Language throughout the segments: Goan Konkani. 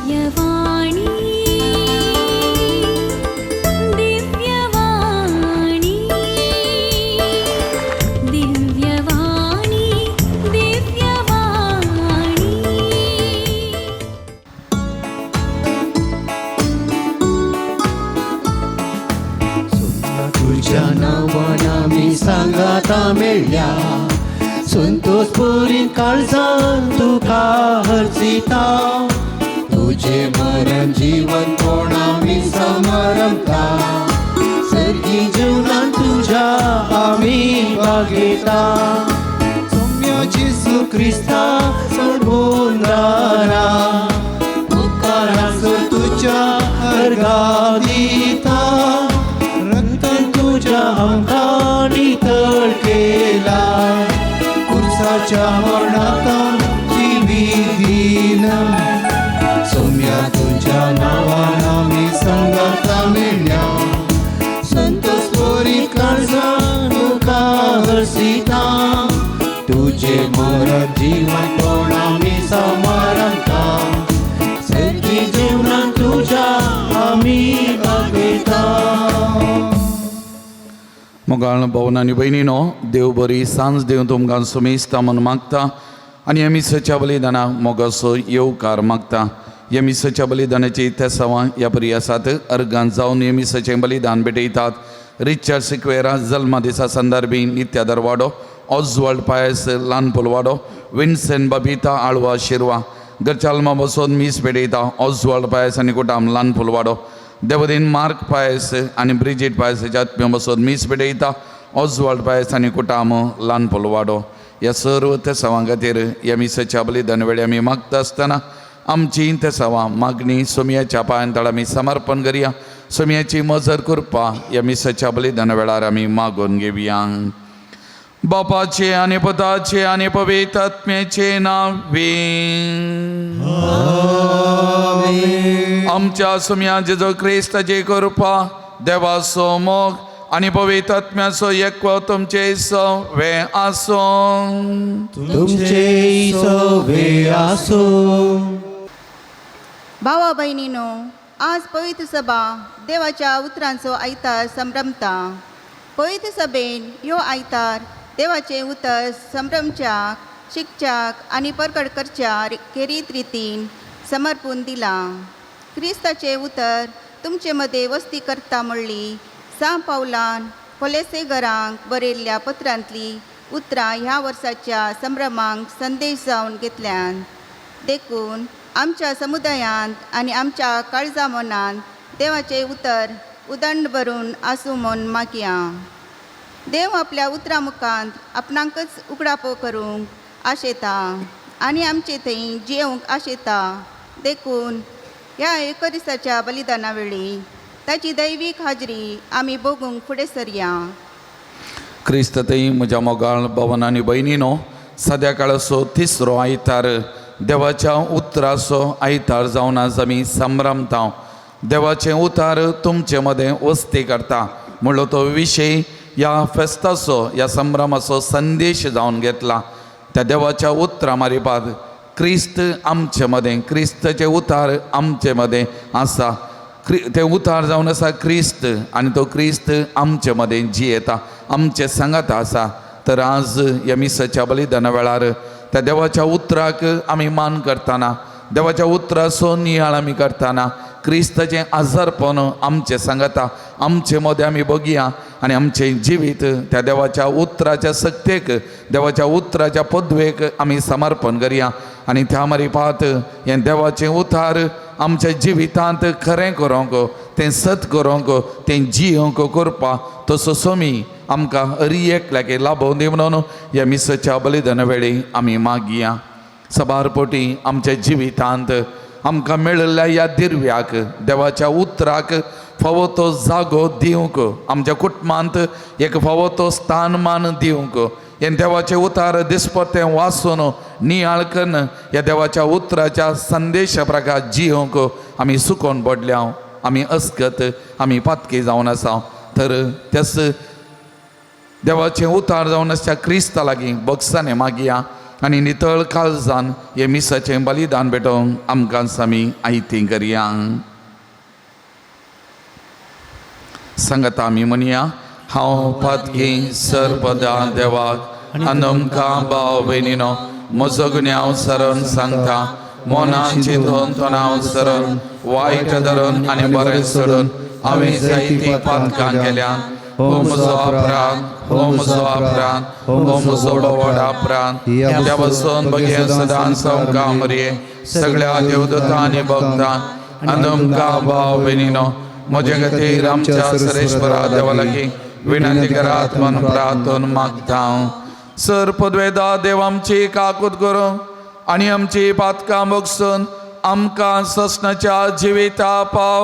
दिव्यवाणी, दिव्यवाणी, दिव्यवाणी, दिव्यवाणी. तुझ्या नांवान आमी सांगाता मेळ्ळ्या, संतोष पुरी काळजान तुका हर्षिता. तुझे मरण जीवन कोण आमी समारंभता, सर्गी जीवनान तुझ्या आमी भागयता. सोम्या जेसू क्रिस्ता सोडबोंदारा, उपकाराचो तुझ्या अर्गा दिता. रक्तान तुझ्या आमकां नितळ केला, कुर्साच्या मरणांत जिवीत दिला. सोम्या तुझ्या नांवान आमी सांगाता मेळ्ळ्या, संतोष पुरी काळजान तुका हर्षिता. तुझे मरण जीवन कोण आमी समारंभता, सर्गी जीवनान तुझ्या आमी भागयता. मोगाळ भोवन आनी भयणीनो, देव बरी सांज देव तुमकां सुमेस्ता म्हूण मागता आनी ह्या मिसाच्या बलिदानाक मोगाचो येवकार मागता. ह्या मिसाच्या बलिदानाची तेसावां ह्या परी आसात. अर्गान जावन ह्या मिसाचें बलिदान भेटयतात: रिचर्ड सिक्वेरा, जल्मा दिसा संदर्भी, नित्या दरवाडो; ऑजवाल्ड पायस, ल्हान पुलवाडो; विन्सेंट बबिता, आळवा शिरवा. घरच्या आल्मा बसोन मीस भेटयता ऑजवाल्ड पायस आनी कुटाम, ल्हान पुलवाडो. देवदीन मार्क पायस आनी ब्रिजीट पायस हेच्या आत्म्या बसोन मीस भेटयता ऑजवाल्ड पायस आनी कुटाम, ल्हान पुलवाडो. ह्या सर्व तेसावां खातीर ह्या मिसाच्या बलिदान वेळी आमी मागता आसतना आमची तेसावां मागणी सोमयाच्या पांयां तळ आमी समर्पण करया. सोमयाची मजर कृपा ह्या मिसाच्या बलिदान वेळार आमी मागून घेवया. बापाचे आनी पुताचे आनी पवित्र आत्म्याचे नांवे. आमच्या सुम्या जेजू क्रिस्ताची कृपा, देवाचो मोग आनी पवित्र आत्म्याचो एकवो तुमचे सवे आसूं. तुमचे सवे आसूं. भावा बहिणीनो, आज पवित्र सभा देवाच्या उतरांचो आयतार संभ्रमता. पवित्र सभेन ह्यो आयतार देवाचें उतर संभ्रमच्याक, शिकच्याक आनी परगट करच्या खेरीत रितीन समर्पून दिलां. क्रिस्ताचें उतर तुमचे मदें वस्ती करता म्हणली सांत पावलान कोलेसेगरांक बरयल्ल्या पत्रांतली उतरां ह्या वर्साच्या संभ्रमांक संदेश जावन घेतल्यान. देखून आमच्या समुदायांत आनी आमच्या काळजा मनांत देवाचें उतर उदंड भरून आसूं म्हूण मागया. देव आपल्या उतरां मुखांत आपणाकच उगडापो करूंक आशेता आनी आमचे थंय जियेवंक आशेता. देखून ह्या एकोरिसाच्या बलिदाना वेळी ताची दैवीक हाजरी आमी भोगूंक फुडें सरया. क्रिस्त थंय म्हज्या मोगाळ भवन आनी भयणीनो, सद्या काळाचो तिसरो आयतार देवाच्या उतराचो आयतार जावन आज आमी संभ्रमता. देवाचें उतार तुमचे मदें वस्ती करता म्हणलो तो विशय ह्या फेस्ताचो, ह्या संभ्रमाचो संदेश जावन घेतला. त्या देवाच्या उतरां मारिपाद क्रिस्त आमचे मदें, क्रिस्ताचें उतार आमचे मदें आसा. तें उतार जावन आसा क्रिस्त आनी तो क्रिस्त आमचे मदें जियेता, आमचे सांगात आसा. तर आज ह्या मिसाच्या बलिदाना वेळार त्या देवाच्या उतराक आमी मान करतना, देवाच्या उतराचो नियाळ आमी करतना, क्रिस्ताचें आजारपण आमचें सांगाता, आमचे मदें आमी बघया आनी आमचें जिवीत त्या देवाच्या उतराच्या सक्तेक, देवाच्या उतराच्या पदवेक आमी समर्पण करया. आनी त्या मारिपात हें देवाचें उतार आमच्या जिवितांत खरें करूंक, तें सत करूंक, तें जियोंक करपा तसो सोमी आमकां हरी एकल्याक लाभोवन दी म्हणून ह्या मिसाच्या बलिदाना वेळी आमी मागया. सबार पोटी आमच्या जिवितांत आमकां मेळिल्ल्या ह्या दिर्व्याक, देवाच्या उतराक फावो तो जागो दिवंक, आमच्या कुटुंबांत एक फावो तो स्थानमान दिवंक, हें देवाचें उतार दिसपट्टें वाचून नियाळ कन्न ह्या देवाच्या उतराच्या संदेशा प्रकार जियोंक आमी सुकोन पडल्या, आमी अस्कत, आमी पातकी जावन आसा. तर त्याच देवाचें उतार जावन आसच्या क्रिस्ता लागीं भगसाणे मागया. आनी नितळ काळजान हे मिसाचें बलिदान भेटोवंक आमकां सामी आयती करया. सांगात आमी म्हणया, हांव पातकी सर्पदा देवाक आनी भाव भयणीनो म्हजो गुन्यांव सरण सांगता. मना चिंतून तणाव सरण वायट धरून आनी बरें सोडून हांवें जायतीं पातकां केल्या. हो म्हजो अपराध, हो म्हजो अपराध, हो म्हजो व्हड अपराध. त्या पासून बगेन सदां सामकां मरये सगळ्या देवदूतां आनी भक्तां आनी तुमकां भाव भयणीनो म्हजे खातीर आमच्या सरेश्वरा देवा लागीं विनंती करात म्हूण प्रार्थन मागता. सर पदवेदा देव आमची काकूत करूं आनी आमची पातकां भोगसून आमकां ससनाच्या जिविता पाव.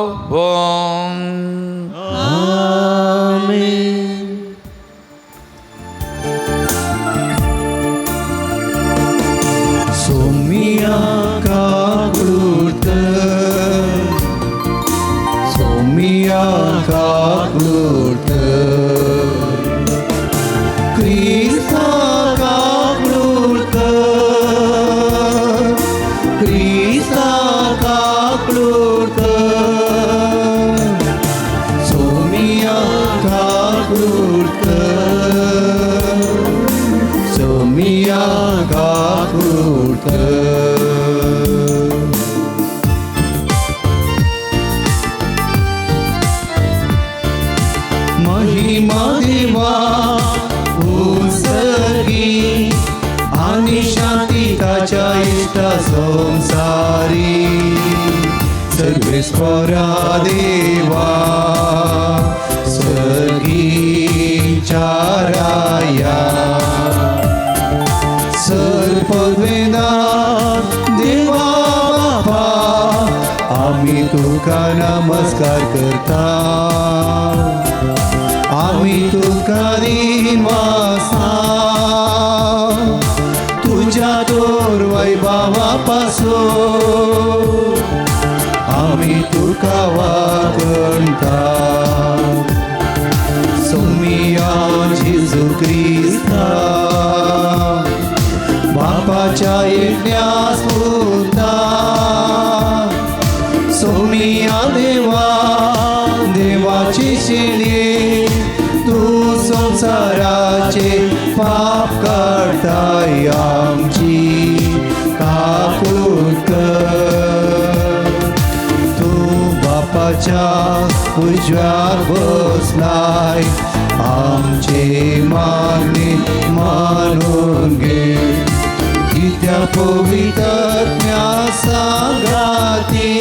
सोमिया काकूत, सोमिया काकूत, क्रिस्ता काकूत, क्रिस्ता काकूत, सोमिया काकूत, सोमिया काकूत. महिमा देवा उंसगी आनी शांती ताच्या इश्टा संसारी. सर्वेस्परा देवा सर्गीच्या राया, सर्पवेदा देवा बापा आमी तुका नमस्कार करता. आमी तुका दिनवासा तुझ्या तोर वैभवा पासून आमी तुका वाकणता. सोमिया जेजू क्रिस्ता बापाच्या एकल्या पुता, सोमिया देवा देवाची शेळी तूं संवसाराचे पाप काडताय आमची काकूत कर. तूं बापाच्या उजव्यार बसलाय आमचे मागणे मानून घे. कित्या पवित्रत्म्या सांगाती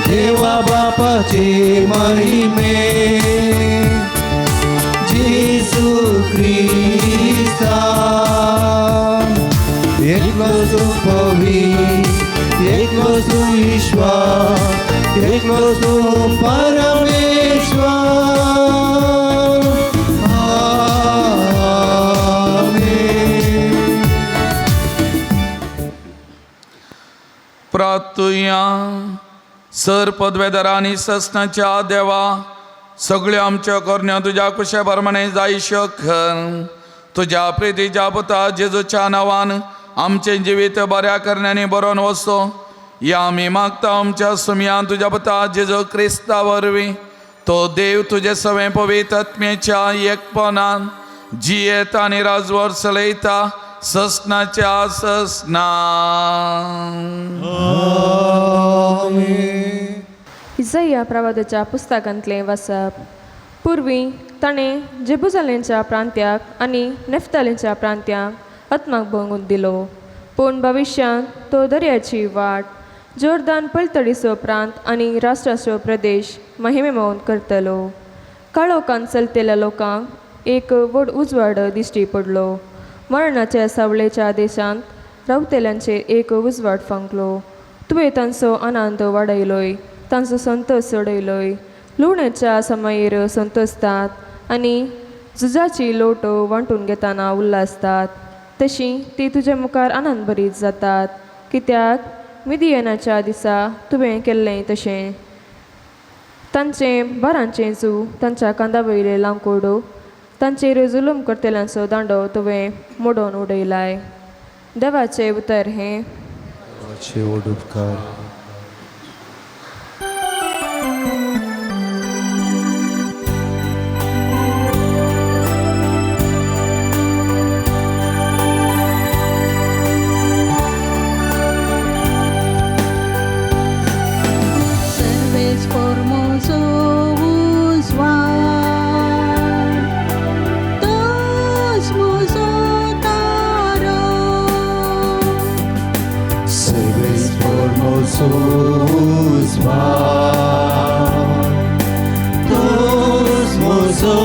देवा बापाचे महिमे जेजू क्रिस्ता एकलो तूं पवित्र, एकलो तूं ईश्वर, एकलो तूं परमेश्वर. आमेन. प्रार्थुया. सर पदवेदार आनी ससनाच्या देवा सगळ्यो आमच्यो करण्यो तुज्या कुशे प्रमाणे जायश्यो कर. तुज्या प्रितीच्या पुता जेजूच्या नांवान आमचें जिवीत बऱ्या करण्यांनी बरोवन वचो या आमी मागता आमच्या सुमयान तुज्या पुता जेजू क्रिस्ता वरवीं. तो देव तुजे सवें पवित्र आत्म्याच्या एकपणान जियेता आनी राजवर चलयता ससनाच्या ससना. इजया प्रवादाच्या पुस्तकांतलें वाचप. पुर्वी ताणें जेबुजालेंच्या प्रांत्याक आनी नेफ्तालींच्या प्रांत्याक आत्माक भंगून दिलो, पूण भविश्यांत तो दर्याची वाट जोर्दान पलतडीचो प्रांत आनी राष्ट्राचो प्रदेश महिमेमोन करतलो. काळोखान चलतेल्या लोकांक एक व्हड उजवाड दिश्टी पडलो. मरणाच्या सावळेच्या देशांत रावतेल्यांचेर एक उजवाड फांकलो. तुवें तांचो आनंद वाडयलोय, तांचो संतोश चडयलोय. लुवण्याच्या समायेर संतोसतात आनी झुजाची लोट वांटून घेतना उल्हासतात, तशी ती तुज्या मुखार आनंद भरीत जातात. कित्याक मिदियनाच्या दिसा तुवें केल्लें तशें. तांचें बारांचें जू, तांच्या कांदा वयलें लांकूड, तांचेर जुलूम करतल्यांचो दांडो तुवें मोडोवन उडयलाय. देवाचें उतर हें. देवाचे व्हड उपकार. Serves formoso uswan, tos muso taro. Serves formoso uswan, tos muso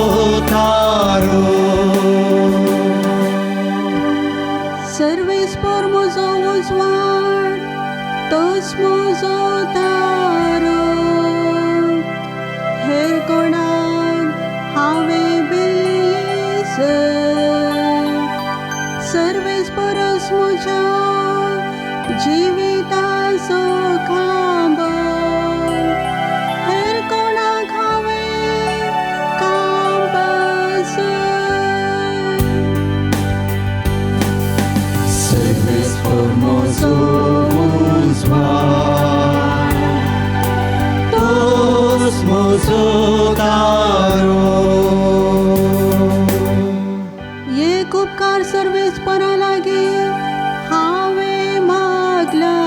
taro. Serves formoso uswan, tos muso taro. हेर कोणाक हांवें बेसर, सर्वेस परस म्हज्या जिविताचो खांबो. हेर कोणाक हांवें कांपासर. Serves formoso uswan, tos muso taro. एक उपकार सर्वेस परा लागीं हांवें मागला,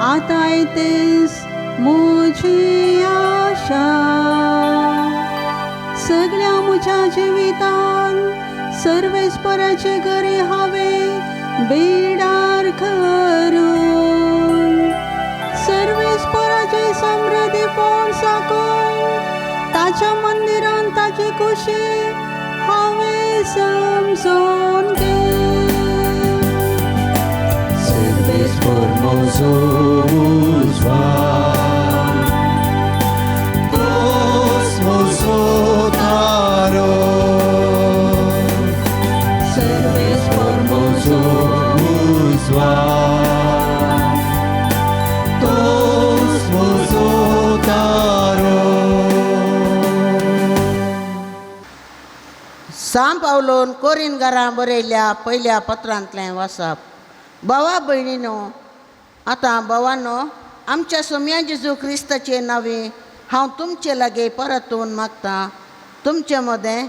आतां तेच म्हजी आशा. सगळ्या म्हज्या जिवितान सर्वेस्पराचे घरे हांवें बेडार करून सर्वेस्पराचे समृद्धी फोन साकून ताच्या मंदिरान ताची खुशी हांवें समजून घे. Serves formoso uswan, tos muso taro. Serves Formoso uswan, tos muso taro. सांव पावलोन कोरीन घरां बरयल्या पयल्या पत्रांतलें वाचप. भावा भयणीनो, आतां भावानो, आमच्या सोम्या जेजू क्रिस्ताचे नांवे हांव तुमचे लागीं परतून मागता, तुमचे मदें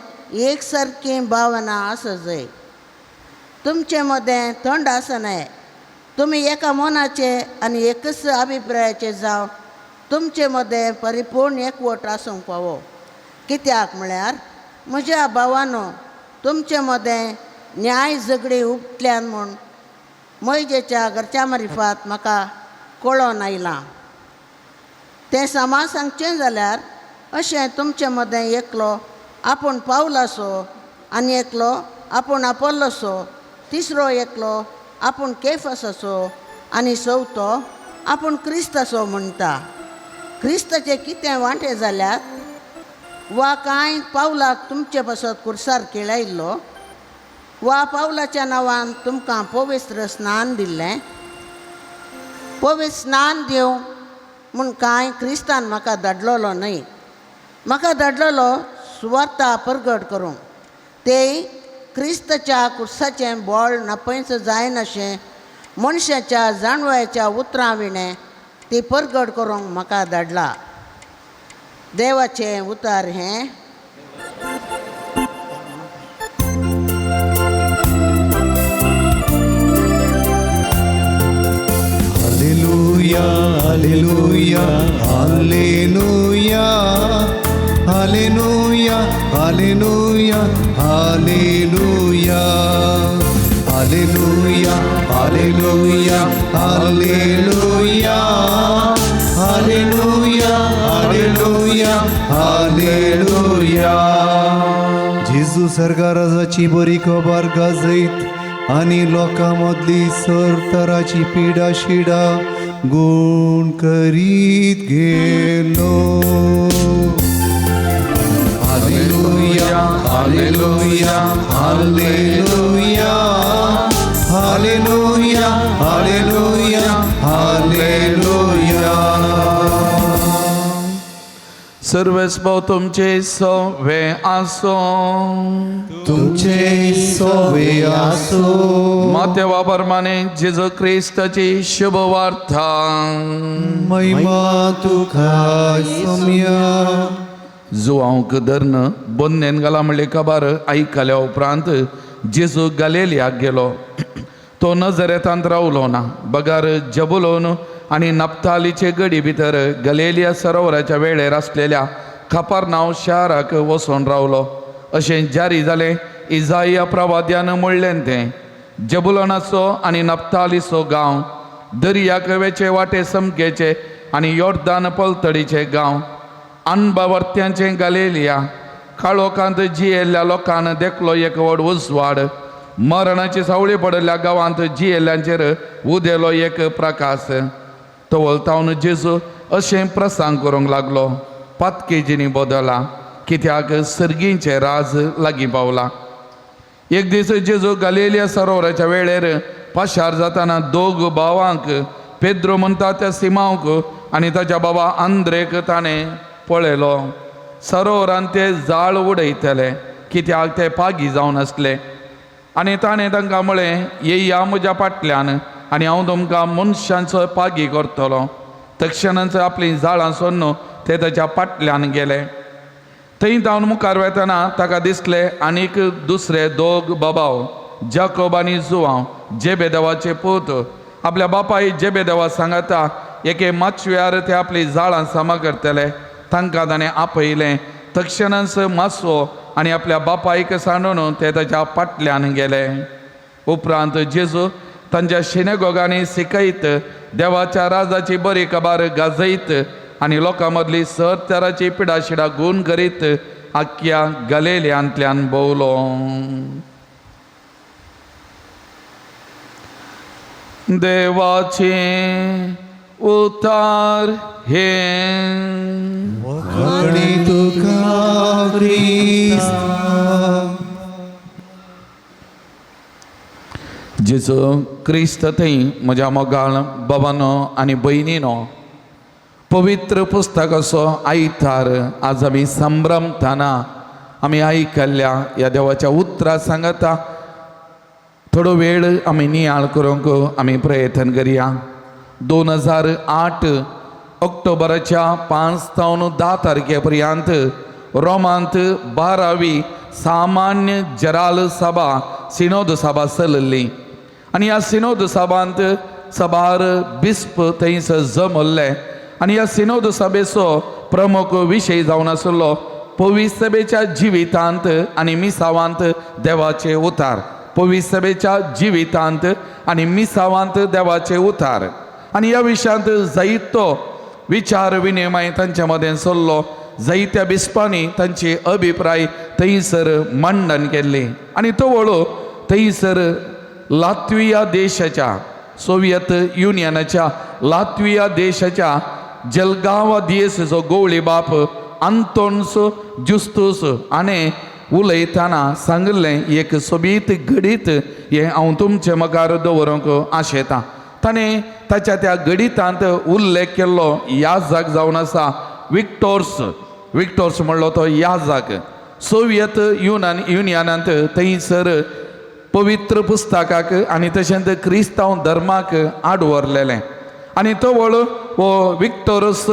एक सारकी भावना आसा जाय. तुमचे मदें थंड आसनाय. तुमी एका मनाचे आनी एकच अभिप्रायाचे जावं तुमचे मदें परिपूर्ण एकवट आसूंक फावो. कित्याक म्हळ्यार म्हज्या भावानो, तुमचे मदें न्याय झगडी उपटल्यान म्हूण मैजेच्या घरच्या मारिफात म्हाका कळोन आयलां. तें समा सांगचें जाल्यार अशें तुमचे मदें एकलो आपूण पावलासो आनी एकलो आपूण आपोल्लोसो, तिसरो एकलो आपूण केफासाचो आनी चवथो आपूण क्रिस्ताचो म्हणटा. क्रिस्ताचे कितें वांटे जाल्यात वा कांय पावलाक तुमचे पासत कुर्सार केळयल्लो वा पावलाच्या नांवान तुमकां पवित्र स्नान दिल्लें, पवित्र स्नान दिवं म्हूण कांय क्रिस्तान म्हाका धाडलेलो न्हय. म्हाका धाडलेलो सुवार्ता परगट करूंक, तें क्रिस्ताच्या कुर्साचें बळ नपयच जायनाशें मनशाच्या जाणवायच्या उतरां विणें ती परगट करूंक म्हाका धाडला. देवाचें उतर हें. Hallelujah, hallelujah, hallelujah, hallelujah, hallelujah, hallelujah, hallelujah, hallelujah, hallelujah, hallelujah, hallelujah, hallelujah. जेजू सरकाराची बरी खबर गाजयत आनी लोकां मदली सरतराची पिडा शिडा गुण करीत गेलो. Hallelujah, hallelujah, hallelujah, hallelujah, hallelujah, hallelujah. सर्वेस्पो तुमचे सवे आसूं. तुमचे सोवे आसो. मातेवा प्रमाणे जेजू क्रिस्ताची शुभ वार्ता. महिमा तुका सोम्या. जुवांक धरून बंदेन घाला म्हणली खबर आयकल्या उपरांत जेजू गलेलियाक गेलो. तो नजरेतांत रावलो ना, बगर जबुलोन आनी नप्तालीचे गडी भितर गलेलिया सरोवराच्या वेळेर आसलेल्या खपरनाव शाराक वचून रावलो. अशें जारी जालें इजाया प्रवाद्यान म्हणलें तें, जबुलोनाचो आनी नप्तालीचो गांव, दर्याक वेचे वाटे समकेचे आनी योर्दान पलतडीचे गांव, अनबावर्त्यांचे गलेलिया, काळोखांत जियेल्ल्या लोकान देखलो एक व्हड उजवाड, मरणाची सावळी पडिल्ल्या गांवांत जियेल्ल्यांचेर उदेलो एक प्रकाश. तो वलतावन जेजू अशें प्रसंग करूंक लागलो, पातकेजीनी बदला, कित्याक सर्गींचें राज लागीं पावला. एक दीस जेजू गलेलिया सरोवराच्या वेळेर पाशार जाताना दोग भावांक, पेद्रो म्हणटा त्या सिमांवक आनी ताच्या बाबा आंद्रेक ताणें पळयलो. सरोवरान ते जाळ उडयतले, कित्याक ते पागी जावन आसले. आनी ताणें तांकां म्हळें, येया म्हज्या फाटल्यान आनी हांव तुमकां मनशांचो पागी करतलो. तक्षणांच आपलीं जाळां सोडून ते ताच्या फाटल्यान गेले. थंय धांवन मुखार वेतना ताका दिसले आनीक दुसरे दोग बाबाव, जाकोब आनी जुवांव, जेबेदेवाचे पूत, आपल्या बापाय जेबेदेवा सांगाता एके माचव्यार ते आपली जाळां सामा करतले. तांकां ताणें आपयलें. तक्षणांच मासो आनी आपल्या बापायक सांडून ते ताच्या फाटल्यान गेले. उपरांत जेजू तांच्या शिनेगोगांनी शिकयत, देवाच्या राजाची बरी खबर गाजयत आनी लोकां मदली सर तराची पिडाशिडा गूण करीत आख्या गलेल्यांतल्यान भोवलो. देवाचें उतार हें. वखणी तुका क्रिस्ता. जेजू क्रिस्त थंय म्हज्या मोगाळ बाबानो आनी भयणीनो, पवित्र पुस्तकाचो आयतार आज आमी संभ्रमताना आमी आयकल्ल्या ह्या देवाच्या उतरा सांगता थोडो वेळ आमी नियाळ करूंक आमी प्रयत्न करया. 2008 ऑक्टोबराच्या 5 जावन 10 तारखे पर्यंत रोमांत 12वी सामान्य जराल सभा सिनोद सभा चलयल्ली आनी ह्या सिनोद सभांत सभार बिस्प थंयसर जमल्ले आनी ह्या सिनोद सभेचो प्रमुख विशय जावन आसलो पवित्र सभेच्या जिवितांत आनी मिसावांत देवाचे उतार. पवित्र सभेच्या जिवितांत आनी मिसावांत देवाचे उतार. आनी ह्या विशयांत जायतो विचार विनिमय तांचे मदें चल्लो. जायत्या बिस्पांनी तांचे अभिप्राय थंयसर मांडण केल्ली आनी तो वळो थंयसर लात्विया देशाच्या, सोवियत युनियनाच्या लात्विया देशाच्या जलगांव दियेसचो गोवळी बाप आंतोन्स जुस्तूस आनी उलयतना सांगिल्लें एक सोबीत घडीत हें हांव तुमचे मुखार दवरूंक आशेतां. ताणें ताच्या त्या घडितांत उल्लेख केल्लो याजाक जावन आसा विक्टोर्स. विक्टोर्स म्हणलो तो याजाक. सोवियत युनियनांत थंयसर पवित्र पुस्तकाक आनी तशेंच क्रिस्तांव धर्माक आड व्हरलेलें आनी तो वळ हो विक्टोरस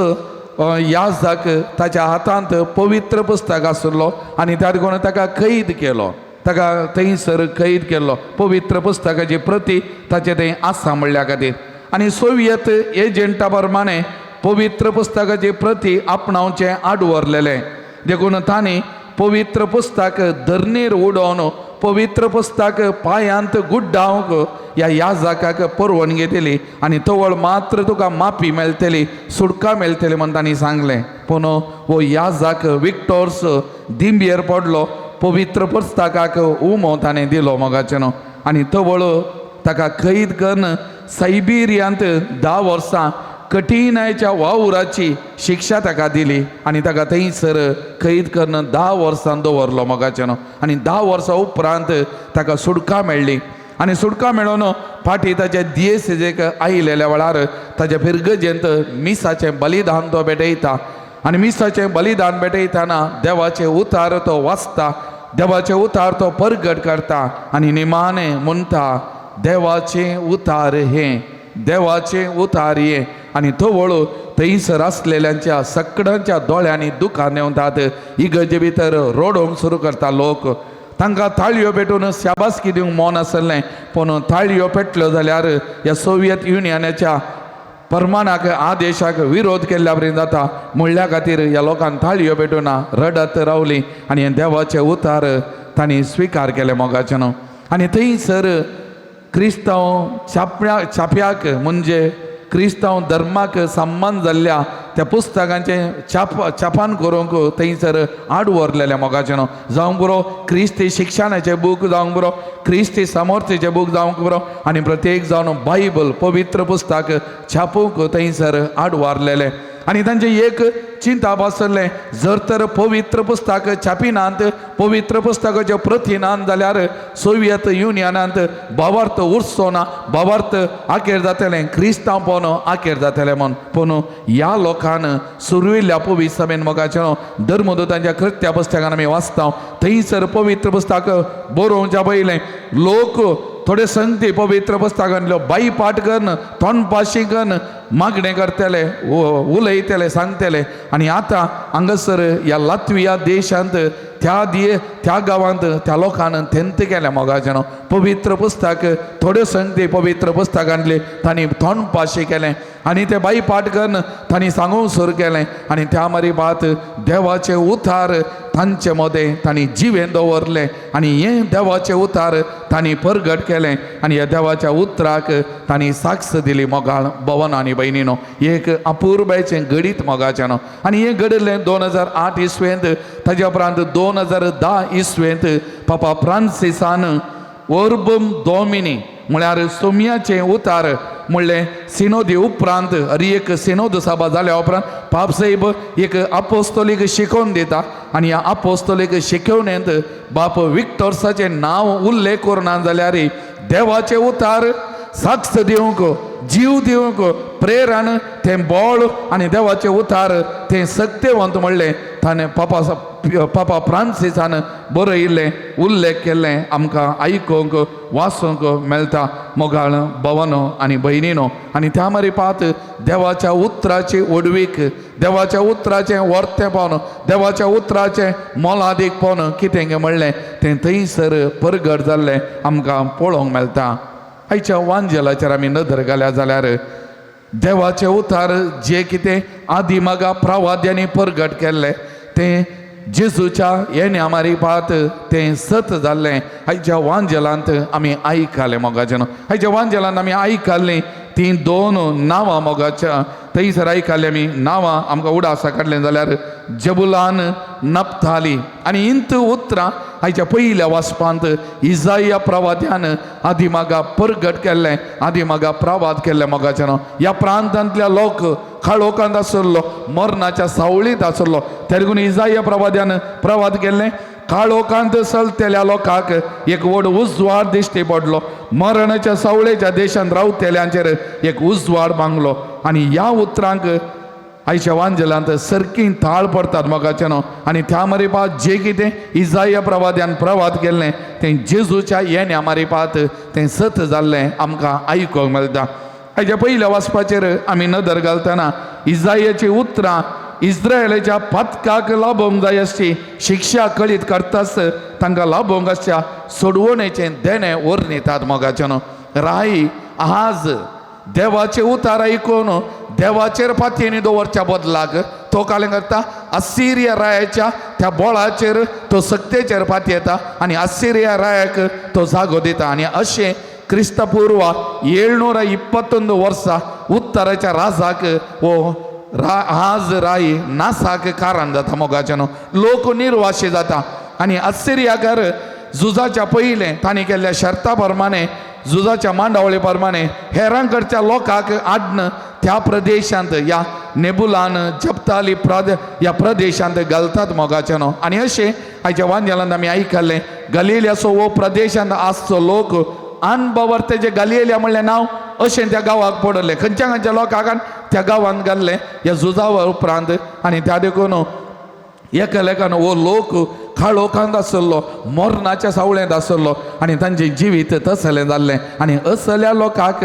याजाक ताच्या हातांत पवित्र पुस्तक आसलो आनी त्या कोण ताका कैद केलो, ताका थंयसर कैद केल्लो. पवित्र पुस्तकाची प्रती ताचे थंय आसा म्हणल्या खातीर आनी सोवियत एजंटा प्रमाणे पवित्र पुस्तकाची प्रती आपणावचें आड व्हरलेलें. देखून तांणी पवित्र पुस्तक धरणीर उडोवन पवित्र पुस्तक पांयांत गुड्डावंक ह्या याजाकाक परवानगी दिली आनी तवळ मात्र तुका माफी मेळटली, सुटका मेळटली म्हण तांणी सांगलें. पूण हो याजाक विक्टोर्स दिंबयेर पडलो, पवित्र पुस्तकाक उमो ताणें दिलो मोगाचें न्हू आनी तवळ ताका कैद करून सायबिरियांत 10 वर्सां कठीणायच्या वावराची शिक्षा ताका दिली आनी ताका थंयसर कैद करून 10 वर्सां दवरलो मोगाचें न्हू. आनी 10 वर्सां उपरांत ताका सुटका मेळ्ळी आनी सुटका मेळोन फाटीं ताच्या दियेसेजेक आयिल्ल्या वेळार ताच्या फिरगजेंत मिसाचें बलिदान तो भेटयता. आनी मिसाचें बलिदान भेटयतना देवाचें उतार तो वाचता, देवाचें उतार तो परगट करता आनी निमाणें म्हणटा देवाचें उतार हें, देवाचें उतार हें. आनी तवळ थंयसर आसलेल्यांच्या सगळ्यांच्या दोळ्यांनी दुकां देंवतात. इगर्जे भितर रडोवंक सुरू करता लोक. तांकां ताळयो पेटून शाबासकी दिवंक मन आसलें, पूण ताळयो पेटल्यो जाल्यार ह्या सोवियत युनियनाच्या परमानाक आदेशाक विरोध केल्ल्या परी जाता म्हणल्या खातीर ह्या लोकांक ताळयो पेटूना रडत रावली आनी हें देवाचें उतार तांणी स्विकार केलें मोगाचें न्हू. आनी थंयसर क्रिस्तांव छाप्याक म्हणजे क्रिस्तांव धर्माक सम्मान जाल्ल्या त्या पुस्तकांचें छापान करूंक थंयसर आड व्हरलेलें मोगाचें न्हू. जावंक पुरो क्रिस्ती शिक्षणाचें बूक जावंक पुरो, क्रिस्ती समर्थीचें बूक जावंक पुरो आनी प्रत्येक जावन बायबल पवित्र पुस्तक छापूंक थंयसर आड व्हरलेलें. आनी तांचें एक चिंताप आसलें, जर तर पवित्र पुस्तक छापिनात, पवित्र पुस्तकाच्यो प्रती नात जाल्यार सोवियत युनियनांत भावार्थ उरचो ना, भावार्थ आखेर जातलें, क्रिस्तांवपण आखेर जातलें म्हूण. पूण ह्या लोकान सुरविल्ल्या पवित्र सभेन मोगाचें धर्मदूतांच्या कृत्या पुस्तकान आमी वाचता थंयसर पवित्र पुस्तक बरोवच्या पयलें लोक थोडे संगती पवित्र पुस्तकांतल्यो बाई पाठ करून तोंडपाशी करून मागणें करतले, उलयतले, सांगतले. आनी आतां हांगासर ह्या लातविया देशांत त्या गांवांत त्या लोकान तेंत केलें मोगाचें न्हू. पवित्र पुस्तक थोड्यो संगती पवित्र पुस्तकांतले तांणी तोंडपाशी केलें आनी ते बाई पाठ करून तांणी सांगूंक सुरू केलें आनी त्या मारी बात देवाचे उतार तांचे मदें तांणी जिवें दवरलें आनी हें देवाचें उतार तांणी परगट केलें आनी ह्या देवाच्या उतराक तांणी साक्ष दिली मोगाळ भवन आनी भयणीनो. एक अपुरबायचें घडीत मोगाचें न्हू. आनी हें घडिल्लें 2008 इसवेंत. ताज्या उपरांत 2010 इसवेंत पापा फ्रांसिसान ओर्बम दोमिनी म्हळ्यार सोम्याचें उतार म्हणलें सिनोदी उपरांत हर एक सिनोद सभा जाल्या उपरांत पापसाहेब एक आपोस्तोलीक शिकोवन दिता आनी ह्या आपोस्तोलीक शिकोवणेंत बाप विक्टोर्साचें नांव उल्लेख करना जाल्यार देवाचें उतार साक्ष दिवंक, जीव दिवंक प्रेरण तें बळ आनी देवाचें उतार तें सक्तेवंत म्हणलें ताणें पापा पापा फ्रांसिसान बरयिल्लें उल्लेख केल्लें आमकां आयकूंक वाचूंक मेळटा मोगाळ भवनो आनी भयणीनो. आनी त्या मारी पात देवाच्या उतराची ओडवीक, देवाच्या उतराचें वर्तेपण, देवाच्या उतराचें मोलादीकपण कितें म्हणलें तें थंयसर परगट जाल्लें आमकां पळोवंक मेळटा. आयच्या वांजेलाचेर आमी नदर घाल्या जाल्यार देवाचें उतार जे कितें आदी मागा प्रवाद्यांनी परगट केल्लें तें जेजूच्या येण्या मारी पात तें सत जाल्लें आयच्या वांजेलांत आमी आयकलें मोगाचें न्हू. आयच्या वांजेलांत आमी आयकल्लीं तीं दोन नांवां मोगाच्या थंयसर आयकल्लीं आमी नांवां आमकां उडासा काडलें जाल्यार जबुलान नप्ताली आनी इंत उतरां आयच्या पयल्या वाचपांत इजाया प्रवाद्यान आदिमागा परगट केल्लें, आदिमागा प्रवाद केल्लें मोगाचें न्हू. ह्या प्रांतांतल्या लोक काळोखांत आसलो, मरणाच्या सावळींत आसलो, तेरगून इजाया प्रवाद्यान प्रवाद केल्लें काळोखांत चलतल्या लोकांक एक व्हड उजवाड दिश्टी पडलो, मरणाच्या सावळेच्या देशांत रावतल्यांचेर एक उजवाड बांगलो. आनी ह्या उतरांक आयच्या वांजेलांत सरकी थाळ पडतात मोगाचें न्हू. आनी त्या मारी पात जे कितें इजाया प्रवाद्यान प्रवाद केल्लें तें जेजूच्या येण्या मारी पात तें सत जाल्लें आमकां आयकूंक मेळटा. आयच्या पयल्या वाचपाचेर आमी नदर घालतना इजायाची उतरां इस्रायलाच्या पातकाक लाभोवंक जाय आसची शिक्षा कळीत करताच तांकां लाभोवंक आसच्या सोडवणेचें देणें वर्णितात मोगाचें न्हू. राय आज देवाचें उतार आयकून देवाचेर पातयेनी दवरच्या बदलाक तो कालें करता असिरिया रायाच्या त्या बोळाचेर तो सक्तेचेर पातयेता आनी असिरिया रायाक तो जागो दिता. आनी अशें क्रिस्तपूर्व 721 वर्सां उत्तराच्या राजाक हो आज राय नासाक कारण जाता मोगाचें न्हू. लोक निर्वाशी जाता आनी असिरियाकार झुजाच्या पयलें तांणी केल्ल्या शर्ता प्रमाणे झुजाच्या मांडावळी प्रमाणे हेरां कडच्या लोकांक आडन त्या प्रदेशांत ह्या नेबुलान जप्ताली ह्या प्रदेशांत घालतात मोगाचें न्हू. आनी अशें आयच्या वांजेलांत आमी आयकल्लें गलिलियाचो हो प्रदेशांत आसचो लोक अनबावर तेजे गलिलिया म्हणलें नांव अशें त्या गांवाक पडलें. खंयच्या खंयच्या लोकांक त्या गांवांत घाल्लें ह्या झुजावा उपरांत. आनी त्या देखून एकालेकान हो लोक काळोखांत आसलो, मरणाच्या सावळेंत आसलो आनी तांचें जिवीत तसलें जाल्लें. आनी असल्या लोकांक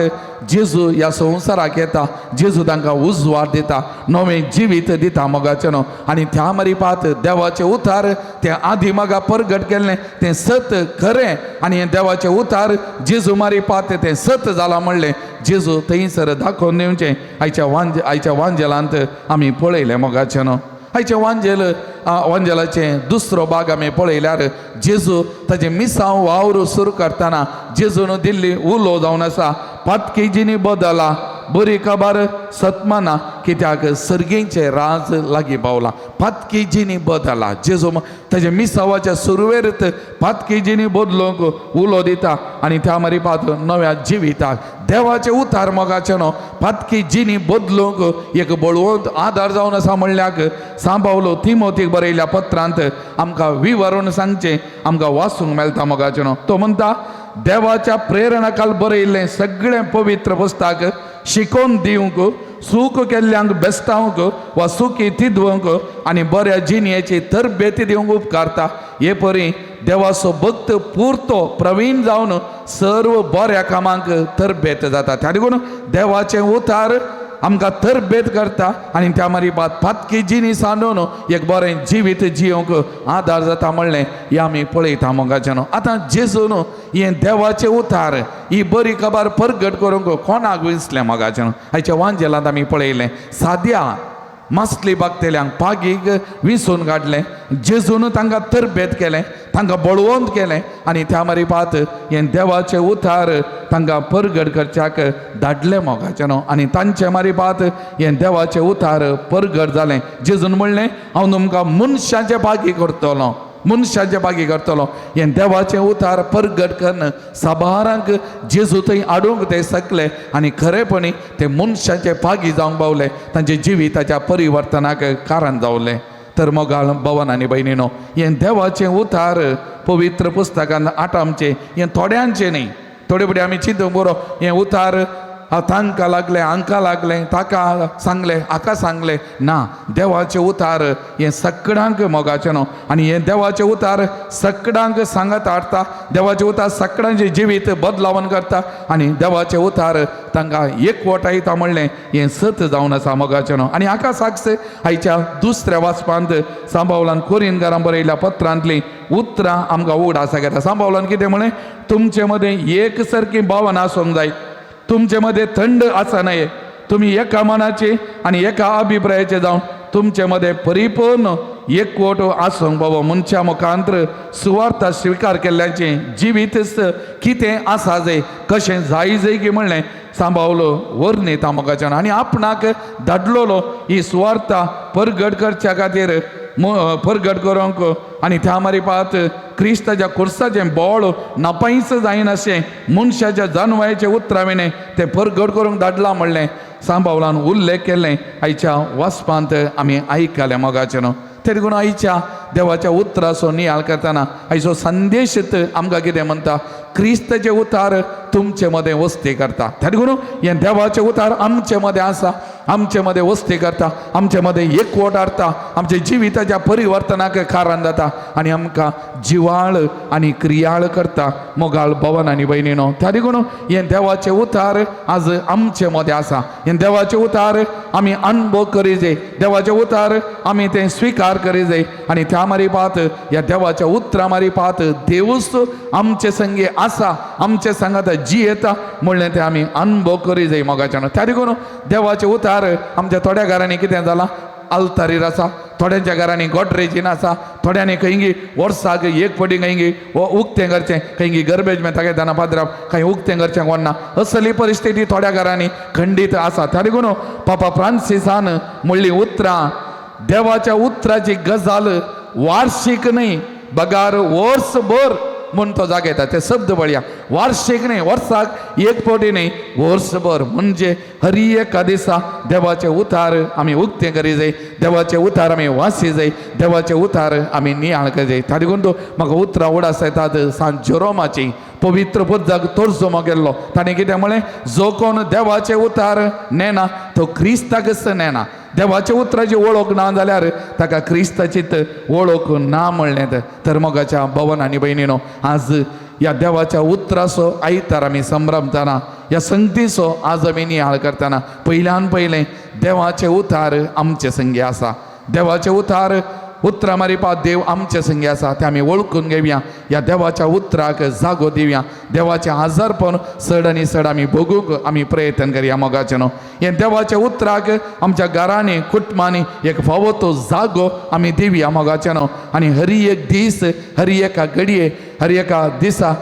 जेजू ह्या संवसाराक येता, जेजू तांकां उजवाड दिता, नवें जिवीत दिता मोगाचें न्हू. आनी त्या मरिपात देवाचें उतार तें आदी मागा परगट केल्लें तें सत खरें आनी हें देवाचें उतार जेजू मारिपात तें सत जालां म्हणलें जेजू थंयसर दाखोवन दिवचें आयच्या वांजेलांत आमी पळयलें मोगाचें न्हू. आयचें वांजेल वांजेलाचें दुसरो भाग आमी पळयल्यार जेजू ताजें मिसांव वावर सुरू करतना जेजून दिल्ली उलो जावन आसा, पातकेजीनी बदला बरी खबर सतमाना कित्याक सर्गेचें राज लागीं पावलां. पातकेजीनी बदला जेजू ताजे मिसावाच्या सुरवेर पातकेजीनी बदलूंक उलो दिता आनी त्या मारिपात नव्या जिविताक देवाचें उतार मोगाचें न्हू पातकेजीनी बदलूंक एक बळवंत आदार जावन आसा म्हणल्याक सांबावलो तिमोतीक बरयल्या पत्रांत आमकां विवरून सांगचें आमकां वाचूंक मेळटा मोगाचें न्हू. तो म्हणटा देवाच्या प्रेरणाकाल बरयल्लें सगळें पवित्र पुस्तक शिकोवन दिवंक, सूख केल्ल्यांक बेस्तावंक वा सुखी तिदवंक आनी बऱ्या जिणयेची तरबेती दिवंक उपकारता. हे परी देवाचो भक्त पुरतो प्रवीण जावन सर्व बऱ्या कामांक तरबेत जाता. त्या देखून देवाचें उतार आमकां तरबेत करता आनी त्या मारी पातकी जिणी सांडून एक बरें जिवीत जियोंक आदार जाता म्हणलें हें आमी पळयता मोगाचें न्हू. आतां जेजून हें देवाचें उतार ही बरी खबर परगट करूंक कोणाक विसलें मोगाचें न्हू. आयच्या वांजेलांत आमी पळयलें साद्या मासली बागतेल्यांक पागीक विसून काडलें, जेजून तांकां तरबेत केलें, तांकां बळवंत केलें आनी त्या मारिपात हें देवाचें उतार तांकां परगट करच्याक धाडलें मोगाचें न्हू. आनी तांचे मारिपात हें देवाचें उतार परगट जालें. जेजून म्हणलें हांव तुमकां मनशाचे बागी करतलो, मनशाचे बागी करतलो. हें देवाचें उतार परगट करून साबारांक जेजू थंय हाडूंक ते सकले आनी खरेपणी ते मनशाचे पागी जावंक पावले, तांचे जिविताच्या परिवर्तनाक कारण जावलें. तर मोगाळ भवन आनी भयणीनो हें देवाचें उतार पवित्र पुस्तकान आठामचें हें थोड्यांचें न्ही. थोडे फुडें आमी चिंतूंक बरो हें उतार तांकां लागलें, हांकां लागलें, ताका सांगलें, हाका सांगलें ना. देवाचें उतार हें सगळ्यांक मोगाचें न्हू आनी हें देवाचें उतार सगळ्यांक सांगत हाडटा, देवाचें उतार सगळ्यांचें जिवीत बदलावन करता आनी देवाचें उतार तांकां एकवटायता म्हणलें हें सत जावन आसा मोगाचें न्हू. आनी हाका साक्ष आयच्या दुसऱ्या वाचपांत सांबावलान कोरिनकारां बरयल्या पत्रांतलीं उतरां आमकां उगडासा घेता. सांबावलान कितें म्हणलें, तुमचे मदें एक सारकी भावना आसूंक जाय, तुमचे मदें थंड आसा न्हय, तुमी एका मनाचे आनी एका अभिप्रायाचे जावन तुमचे मदें परिपूर्ण एकवट आसूंक बाबा. मनशा मुखांत्र सुवार्थ स्विकार केल्ल्याचें जिवीत कितें आसा जाय, कशें जाय जाय की म्हणलें सांबावलो वर्णिता मोगाच्यान आनी आपणाक धाडलेलो ही सुवार्था परगट करच्या खातीर परगट करूंक आनी त्या मारिपात क्रिस्ताच्या खुर्साचें बोळ नापायच जायनाशें मनशाच्या जानवायच्या उतरां विणें तें परगट करूंक धाडलां म्हणलें सांबावलान उल्लेख केल्लें आयच्या वाचपांत आमी आयकलें मोगाचें न्हू. ते देखून आयच्या देवाच्या उतराचो नियाळ करतना आयचो संदेश आमकां कितें म्हणटा, क्रिस्ताचें उतार तुमचे मदें वस्ती करता. त्या देखून हें देवाचें उतार आमचे मदें आसा, आमचे मदें वस्ती करता, आमचे मदें एकवट हाडटा, आमच्या जिविताच्या परिवर्तनाक कारण जाता आनी आमकां जिवाळ आनी क्रियाळ करता मोगाळ भवन आनी भयणीनो. त्या देखून हें देवाचें उतार आज आमचे मदें आसा, हें देवाचें उतार आमी अनुभव करी जाय, देवाचें उतार आमी तें स्विकार करी जाय आनी त्या मारिपात ह्या देवाच्या उतरां मारिपात देवूच आमचे संगे आसा, आमचे सांगात जियेता म्हणलें तें आमी अनुभव करी जाय मोगाच्यान. त्या देखून देवाचें उतार आमच्या थोड्या घरांनी कितें जालां, आल्तारीर आसा, थोड्यांच्या घरांनी गोडरेजीन आसा, थोड्यांनी खंयगी वर्साक एक फावटी खंयगी उक्तें करचें, खंयगी गरबेज मेळटा घेतना पाद्राप खंय उक्तें करचें कोण ना, असली परिस्थिती थोड्या घरांनी खंडीत आसा. त्या देखून पापा फ्रांसिसान म्हणली उतरां देवाच्या उतराची गजाल वार्षिक न्हय बगार वर्सभर म्हूण तो जागयता. ते शब्द पळया, वार्षिक न्ही, वर्साक एक फावटी न्ही, वर्सभर. म्हणजे हरी एका दिसा देवाचे उतार आमी उक्ते करी जाय, देवाचे उतार आमी वासी जाय, देवाचे उतार आमी नियाळ करी जाय. ताका लागून म्हाका उतरां उडास येतात सांत जेरोमाची पवित्र पुजाक तर्जमो केल्लो. ताणें कितें म्हळें, जो कोण देवाचे उतार नेना तो क्रिस्ताकच नेना. देवाच्या उतराची वळख ना जाल्यार ताका क्रिस्ताचीच वळख ना म्हणलें. तर मोगाच्या भवन आनी भयणीनो, आज ह्या देवाच्या उतराचो आयतार आमी संभ्रमतना, ह्या संगतीचो आज आमी नियाळ करतना पयल्यान पयलें देवाचे उतार आमचे संगी आसा. देवाचे उतार उतरां मारिपा देव आमचे संगी आसा तें आमी वळखून घेवया. ह्या देवाच्या उतराक जागो दिवया. देवाचें आजारपण चड आनी चड आमी भोगूंक आमी प्रयत्न करया. मोगाचें न्हू, हें देवाच्या उतराक आमच्या घरांनी कुटुंबांनी एक फावो तो जागो आमी दिवया. मोगाचें न्हू, आनी हरी एक दीस, हरी एका घडये, हर एका दिसा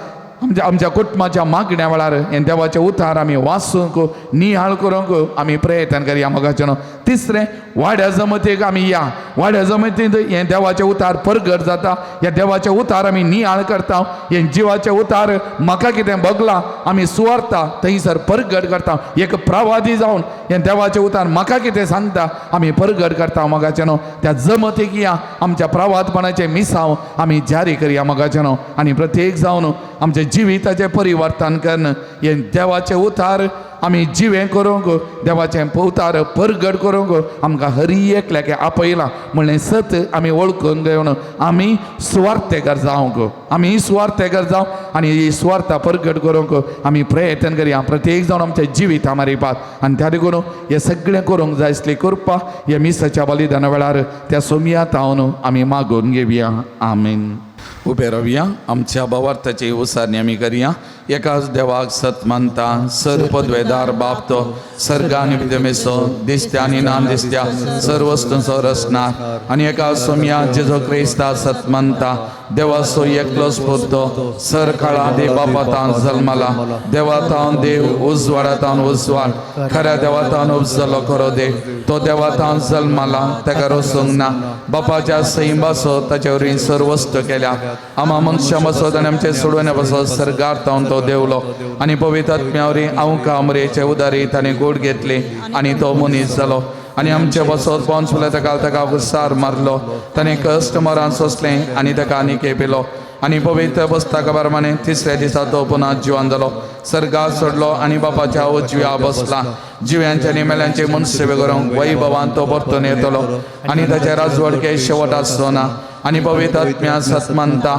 आमच्या आमच्या कुटुंबाच्या मागण्या वेळार हें देवाचें उतार आमी वाचूंक नियाळ करूंक आमी प्रयत्न करया. मोगाचें न्हू, तिसरें, वाड्या जमतीक आमी या. वाड्या जमतींत हें देवाचें उतार परगट जाता. ह्या देवाचें उतार आमी नियाळ करता. हें जिवाचें उतार म्हाका कितें भोगलां आमी सुवार्ता थंयसर परगट करता. एक प्रवादी जावन हें देवाचें उतार म्हाका कितें सांगता आमी परगट करता. मोगाचें न्हू, त्या जमतीक या, आमच्या प्रवादपणाचें मिसांव आमी जारी करया. मोगाचें न्हू, आनी प्रत्येक जावन आमच्या जिविताचें परिवर्तन करून हें देवाचें उतार आमी जिवें करूंक, देवाचें उतार परगट करूंक आमकां हरी एकल्याक आपयलां म्हणलें सत आमी वळखून घेवन आमी सुवार्थेकार जावंक, आमी सुवार्थेकार जावं आनी ही सुवार्था परगट करूंक आमी प्रयत्न करया. प्रत्येक जावन आमच्या जिविता मारिपात. आनी त्या देखून हें सगळें करूंक जाय आसली कृपा ह्या मिसाच्या बलिदाना वेळार त्या सोमया तावन आमी मागून घेवया. आमेन. उबे रावया, आमच्या भावार्थाची उसारणी आमी करया. एकाच देवाक सत मानता, सर पदवेदार बाप तो सर्ग आनी विद्यमेचो, दिसत्या आनी ना दिसत्या सर्व वस्तूंचो रचणार, आनी एका सोमया जेजो क्रिस्ता सत मानता, देवाचो एकलोच पूत तो सर काळा दे बापातान जल्मला, देवातान देव, उजवाडातान उजवाड, खऱ्या देवातान उपजलो खरो देव, तो देवातान जल्मला, ताका रोसूंक ना, बापाच्या सैंबाचो ताचे वरवीं सर्व वस्तू केल्या, आमा मनशां बसत आनी आमचे सोडवणे बसत सर्गार तावन तो देवलो, आनी पवित्र आत्म्या वरवीं आमकां अमरेचे उदारी ताणें गोड घेतली आनी तो मनीस जालो, आनी आमचे बसत पोंच ताका ताका हुसार मारलो, ताणें कश्ट मरान सोंसलें आनी ताका आनी केपिलो, आनी पवित्र पुस्तका प्रमाणे तिसऱ्या दिसा तो पुन्हा जिवन जालो, सर्गार सोडलो आनी बापाच्या उजव्या बसला, जिव्यांचे आनी मेल्यांचे मनसेवे करूंक वैभवान तो परतून येतलो, आनी ताचे राजवडके शेवट आसचो ना. आनी पवित्र आत्म्या सत मानता,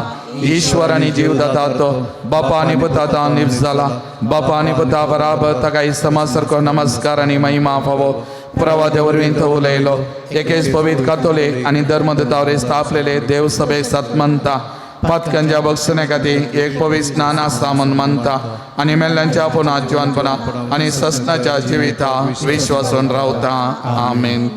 ईश्वर आनी जीव दाता तो बापा आनी पुता निप्स जाला, बापा आनी पुता बराबर ताका इस्तमा सारको नमस्कार आनी महिमा फावो. प्रवाद्या वरवीं तो उलयलो, एकेच पवित्र कातोलीक आनी धर्मदूता स्थापलेले देव सभेक सत मानता, पातकांच्या बक्षणे खातीर एक पवित्र स्नान आसा म्हूण मानता, आनी मेल्ल्यांच्या पुन्हा जिवनपणा आनी ससनाच्या जिविता विश्वासून रावता. आमेन.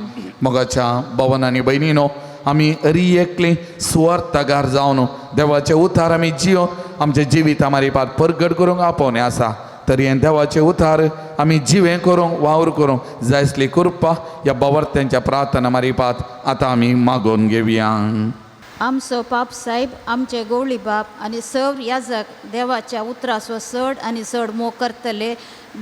मोगाच्या भवन आनी भयणीनो, आमी अरी एकली सुवार्थागार जावन देवाचे उतार आमी जियो आमच्या जिविता मारिपात परगट करूंक आपोवणें आसा. तर हें देवाचे उतार आमी जिवें करूंक वावर करूंक जाय आसली कृपा ह्या बावर्त्यांच्या प्रार्थना मारिपात आतां आमी मागोवन घेवया. आमचो पाप साहेब, आमचे गवळी बाप आनी सर याजक देवाच्या उतराचो चड आनी चड मोग करतले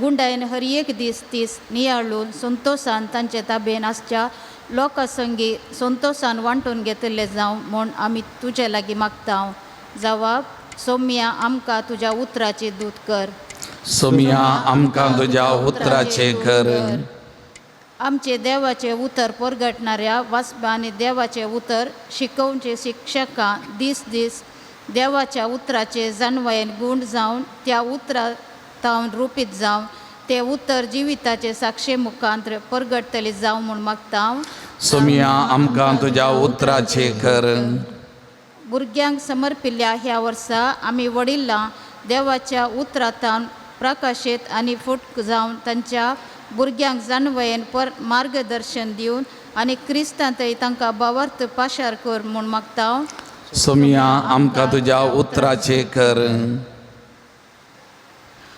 गुंडायन हर एक दीस तीस नियाळून संतोशान तांचे ताबेन आसच्या लोकां संगी संतोशान वांटून घेतिल्ले जावं म्हूण आमी तुजे लागीं मागता. जवाब सोम्या आमकां तुज्या उतराचे दूत कर. सोम्या आमकां तुज्या उतराचे कर. आमचे देवाचे उतर परगटणाऱ्या वाचपा आनी देवाचें उतर शिकोवचे शिक्षकां दीस दीस देवाच्या उतराचे जाणवायेन गूण जावन त्या उतरा तावन रुपीत जावन ते उतर जिविताचे साक्षे मुखांत परगटतले जावं म्हूण मागता. सोम्या आमकां तुज्या उतराचे कर. भुरग्यांक समर्पिल्ल्या ह्या वर्सा आमी वडिलां देवाच्या उतरांतावन प्रकाशीत आनी फुट जावन तांच्या भुरग्यांक जाणवयेन पर मार्गदर्शन दिवन आनी क्रिस्तांतय तांकां भावार्थ पाशार कर म्हूण मागता. सोम्या आमकां तुज्या उतराचे कर.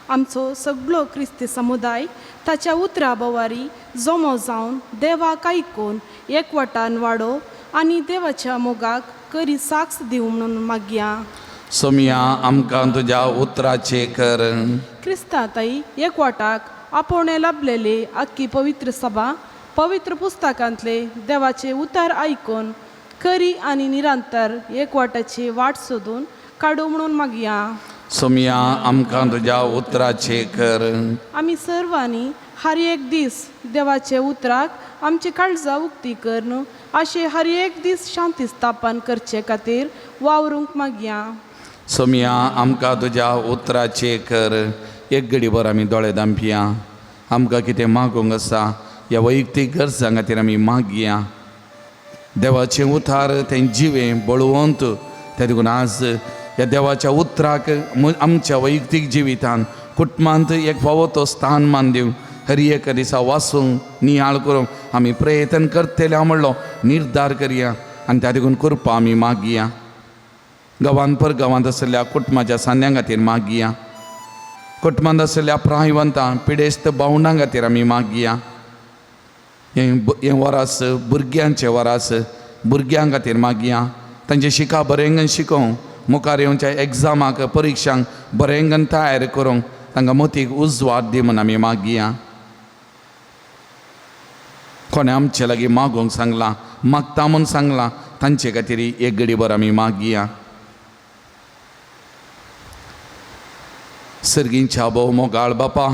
आमचो सगळो क्रिस्ती समुदाय ताच्या उतरा बवारी जमो जावन देवाक आयकून एकवटान वाडो आनी देवाच्या मोगाक करी साक्ष दिवं म्हणून मागया. सोमया आमकां तुज्या उतराचे कर. क्रिस्ताताई एकवटाक आपोवणें लाभलेली आख्खी पवित्र सभा पवित्र पुस्तकांतले देवाचे उतार आयकून खरी आनी निरंतर एकवटाची वाट सोदून काडू म्हणून मागया. सोमया आमकां तुज्या उतराचे कर. आमी सर्वांनी हर एक दीस देवाचे उतराक आमची काळजां उक्ती करून अशें हर एक दीस शांती स्थापन करचे खातीर वावरूंक मागया. सोमया आमकां तुज्या उतराचे कर. एक घडीभर आमी दोळे दांपया. आमकां कितें मागूंक आसा ह्या वैयक्तीक गरजां खातीर आमी मागया. देवाचें उतार तें जिवें बळवंत ते देखून आज ह्या देवाच्या उतराक आमच्या वैयक्तीक जिवितान कुटुंबांत एक फावो तो स्थान मान दिवं. हर एक दिसा वाचूंक नियाळ करूंक आमी प्रयत्न करतले हांव म्हणलो निर्धार करया आनी त्या देखून कृपा आमी मागया. गांवांत पर गांवांत आशिल्ल्या कुटुंबाच्या सांद्यां खातीर मागया. कुटुंबांत आशिल्ल्या प्रायवंतां पिडेस्त भावंडां खातीर आमी मागया. हें वरास भुरग्यांचें वरास भुरग्यां खातीर मागया. तांचें शिका बरेंगन शिकोवंक मुखार येवच्या एग्जामाक परिक्षांक बरेंगन तयार करूंक तांकां मतीक उजवाड दी म्हूण आमी मागया. कोणें आमचे लागीं मागूंक सांगलां मागता म्हूण सांगलां तांचे खातीर एक घडीभर आमी मागया. सर्गींच्या भोव मोगाळ बापा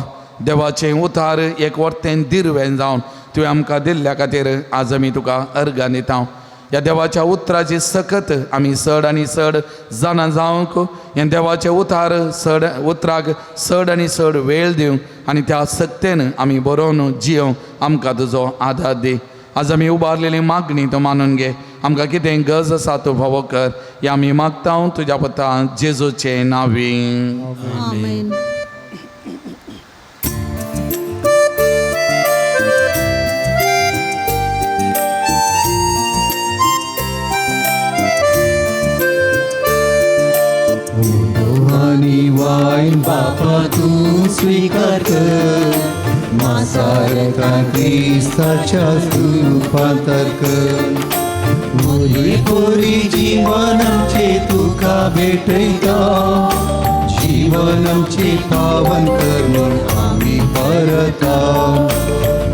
देवाचें उतार एक वर्तेन दिरवें जावन तुवें आमकां दिल्ल्या खातीर आज आमी तुका अर्गां दिता. ह्या देवाच्या उतराची सकत आमी चड आनी चड जाणा जावंक ह्या देवाचें उतार चड उतराक चड आनी चड वेळ दिवंक आनी त्या सक्तेन आमी बरोवन जियोवंक आमकां तुजो आदार दी. आज आमी उबारलेली मागणी तूं मानून घे. आमकां कितें गरज आसा तूं फावो कर. ह्या आमी मागता तुज्या पता जेजूचें नांवी. आमेन. आनी वायन बापा तूं स्विकार कर मासारता क्रिस्ताच्या रुपांतर कर. मुली पोरी जीवन आमचे तुका भेटयता जीवन आमचे पावन कर म्हूण आमी परता.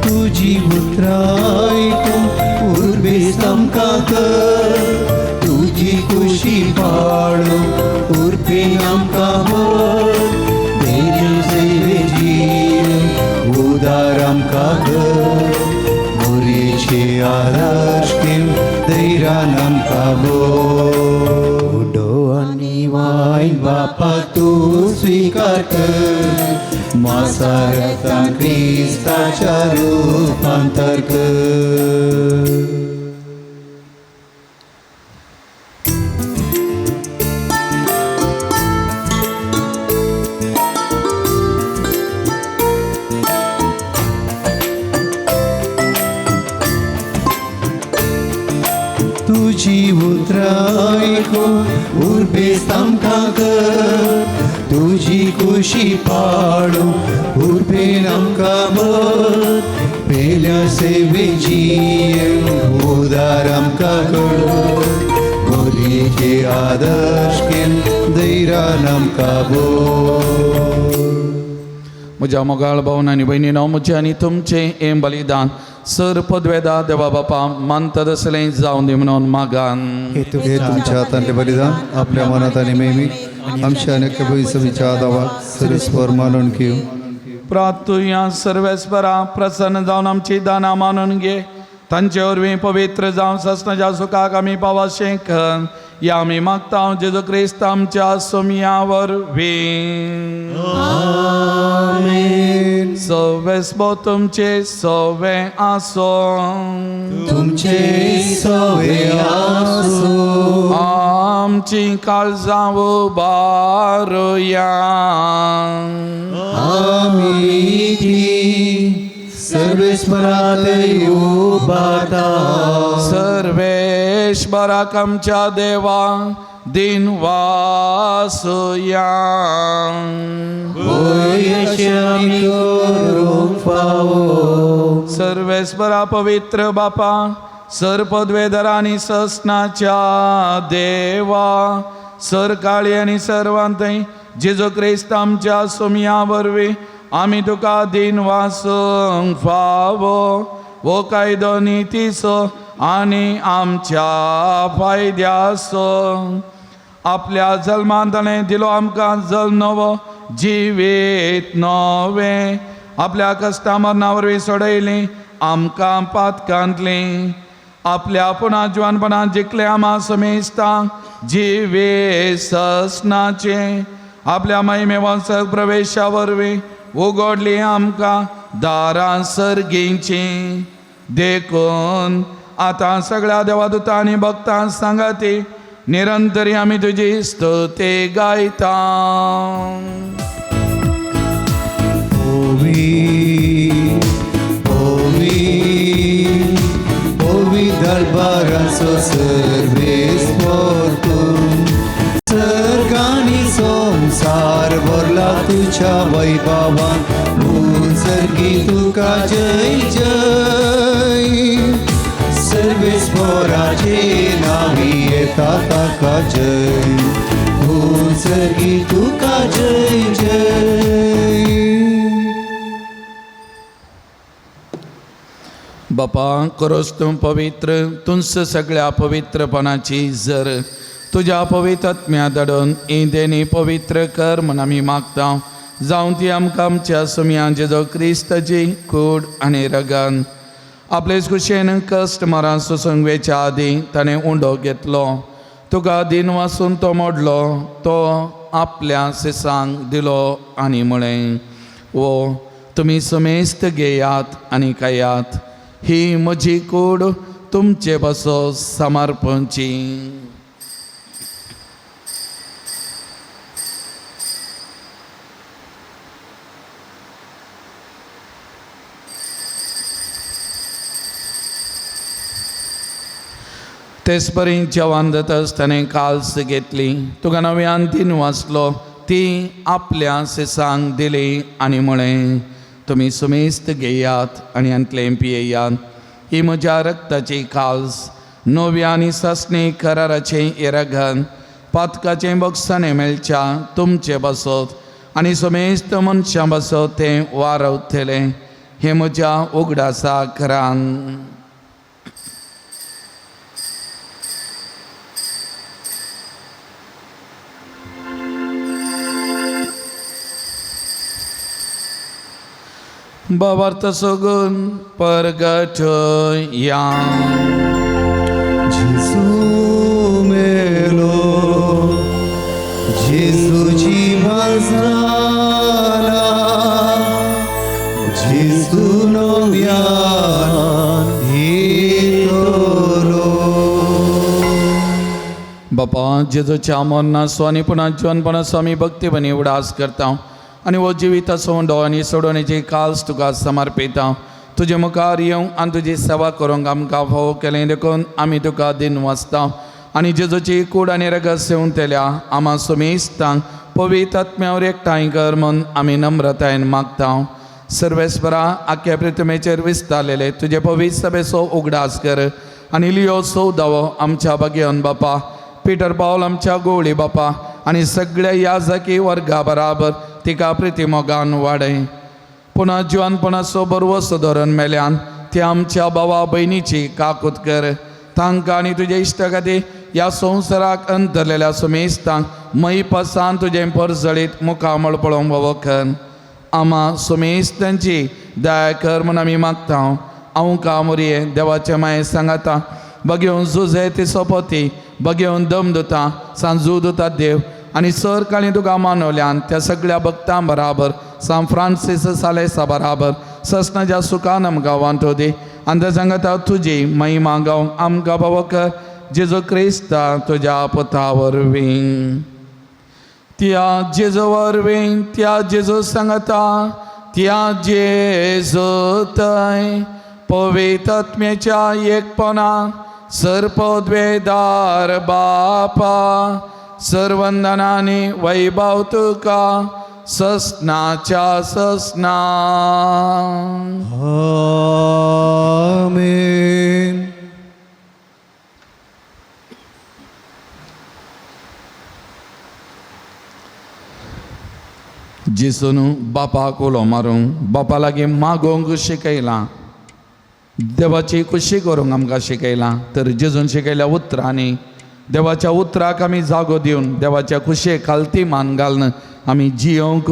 तुजी उतरां आयकून उर्बेस्त आमकां कर तुजी खुशी पाळूं उर्बेन आमकां भर देवी सेवे जीव उदार आमकां कर मोरेचे आदर्श घेवन धैर्यान आमकां भर. उडो आनी वायन बापा तूं स्विकार कर मासारता क्रिस्ताच्या रुपांतर कर. तुजी उतरां आयकून उर्बेस्त आमकां कर तुजी खुशी पाळूं उर्बेन आमकां भर पेल्या सेवे जियेवंक उदार आमकां कर बोलयेचे आदर्श घेवन धैर्यान आमकां भर. म्हज्या मोगाळ भावन आनी भयणीनो म्हजें आनी तुमचें हें बलिदान सर पदवेदा देवा बापा मानता तसलें जावन दी म्हणून मागान. हे तुमच्या हातांतले बलिदान आपल्या मनात आनी नेहमी आमच्या अनेक भविष्याच्या दावा सरस्वर मानून घेऊ. प्रातुया सर्वेस्परा प्रसन्न जावन आमची दानां मानून घे. तांचे वरवीं पवित्र जावन ससनाच्या सुखाक आमी पावाशें कर. ह्या आमी मागता जेजू क्रिस्त आमच्या सोमया वरवीं. आमेन. सवेस्पो तुमचे सवे आसो तुमचे सवे आसो. आमची काळजां उबारुया. आमी ती सर्वेस्परात उबारता. सर्वेश्वराक आमच्या देवा दिन वासुया. सर्वेस्परा पवित्र बापा सर पदवेधर आनी ससनाच्या देवा सरकाळी आनी सर्वांतय जेजू क्रिस्त आमच्या सोमया वरवीं आमी तुका दिन वासूंक फावो वो कायदो नितीचो आनी आमच्या फायद्याचो. आपल्या जल्मान ताणें दिलो आमकां जल्म नवो जिवीत नवें आपल्या कश्टा मरणा वरवीं सोडयली आमकां पातकांतली. आपल्या पुणा जिवानपणान जिखले आमा समेस्तांक जिवे ससनाचें आपल्या महिमे वंशक प्रवेशा वरवीं उगडली आमकां दारां सर्गींची. देखून आतां सगळ्या देवादूतां आनी भक्तां सांगाती निरंतरी आमी तुजी स्तुती गायता. ओवी ओवी ओवी दरबाराचो सर्वेस्पर तूं सर्गानी संवसार भरला तुज्या वैभवान सर्गी तुका जय जय सर्वेस्पराचे नावी येता ताका जय सर्गी तुका जय जय. बापा करोस तूं पवित्र तुंस सगळ्या पवित्रपणाची जर तुज्या पवित्र आत्म्या धाडून इंदेनी पवित्र कर म्हूण आमी मागता. जावं ती आमकां आमच्या सुमया जेजो क्रिस्ताची कूड आनी रगन. आपलेच खुशयेन कश्ट मरां सोसूंक वेच्या आदीं ताणें उंडो घेतलो तुका दिन वासून तो मोडलो तो आपल्या सिसांक दिलो आनी म्हळें वो तुमी समेस्त घेयात आनी खायात ही म्हजी कूड तुमचे पासो समर्पणची. तेच परी जेवण जाता ताणें काल्स घेतली तुका नव्यान दिन वाचलो ती आपल्या सिसांक दिली आनी म्हळें तुमी सुमेस्त घेयात आनी हांतलें पियेयात ही म्हज्या रक्ताची काल्स नव्या आनी सासणी कराराचें येरगन पातकाचें बक्षाणें मेळच्या तुमचे बसत आनी सुमेस्त मनशां बसत तें वारवतलें हें म्हज्या उगडासा करान. बाबार्थ सगून परगट या जेजू मेलो जेजू जिवन जाला जेजू नव्यान येतलो. बापा जेजूच्या मरणाचो आनी पुन्हा जिवनपणाचो आमी भक्तीपणी उडास करता आनी हो जिविताचो उंडो आनी सोडवणेची काल्स तुका समर्पिता. तुजे मुखार येवंक आनी तुजी सेवा करूंक आमकां फावो केलें देखून आमी तुका दिन वाचता. आनी जेजूची कूड आनी रगत सेवंतल्या आमा सुमेस्तांक पवित्र आत्म्यावर एकठांय कर म्हूण आमी नम्रतायेन मागता. सर्वेस्परा आख्या प्रितमेचेर विस्तारलेले तुजे पवित्र सभेचो उगडास कर आनी लियो सौदावो आमच्या भाग्यन बापा पिटर पावल आमच्या गोवळी बापा आनी सगळ्या याजकी वर्गा बराबर तिका प्रिती मोगान वाडय. पुन्हा जिवानपणाचो बरवसो धरून मेल्यान ती आमच्या भावा भयणीची काकूत कर. तांकां आनी तुजे इश्ट खातीर ह्या संवसाराक अंतरलेल्या सुमेस्तांक मयपासान तुजें परजळीत मुखामळ पळोवंक फावो कर. आमा सुमेस्तांची दया कर म्हूण आमी मागता. हांव कामुरये देवाचे माये सांगाता बगेवन जुजे ती सोपोती बगेवन दम दिता सांजू दिता देव आनी सर काळी तुका मानवल्यान त्या सगळ्या भक्तां बराबर सांत फ्रांसीस सालेसा बराबर ससनाच्या सुखान आमकां वांटो दी आनी त्या सांगता तुजी महिमा गावंक आमकां फावो कर जेजू क्रिस्ता तुज्या पुता वरवीं. त्या जेजू वरवीं त्या जेजू सांगता त्या जेजू थंय पवित्र आत्म्याच्या एकपणा सर्पद्वेदार बापा सर्वंदनानी वैभव तुका ससनाच्या ससना. आमेन. जेजून बापाक उलो मारूंक बापा लागीं मागोवंक शिकयलां, देवाची खुशी करूंक आमकां शिकयलां। तर जेजून शिकयल्या उतरांनी देवाच्या उतराक आमी जागो दिवन देवाच्या खुशयेक खालती मान घालून आमी जियोवंक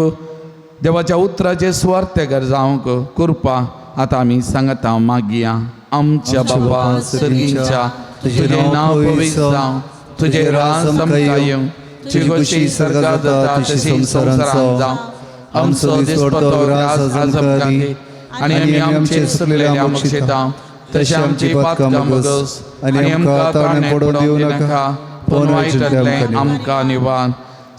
देवाच्या उतराचे सुवार्थेगर जावंक कृपा आतां आमी सांगता मागया। आमच्या बापा सर्गीच्या, तुजें नांव पवित्र जावं, तुजें राज आमकां येवं, तुजी खुशी स्वर्गांत जाता तशी संवसारांत जावं। आमचो दिसपट्टो ग्रास आज आमकां दी आनी आमी आमचे चुकलेले आमक्षेता तशें आमची पातकां भोगस आनी आमकां ताणें पडोवन दिवं नाका, पूण वायटांतलें आमकां निवार।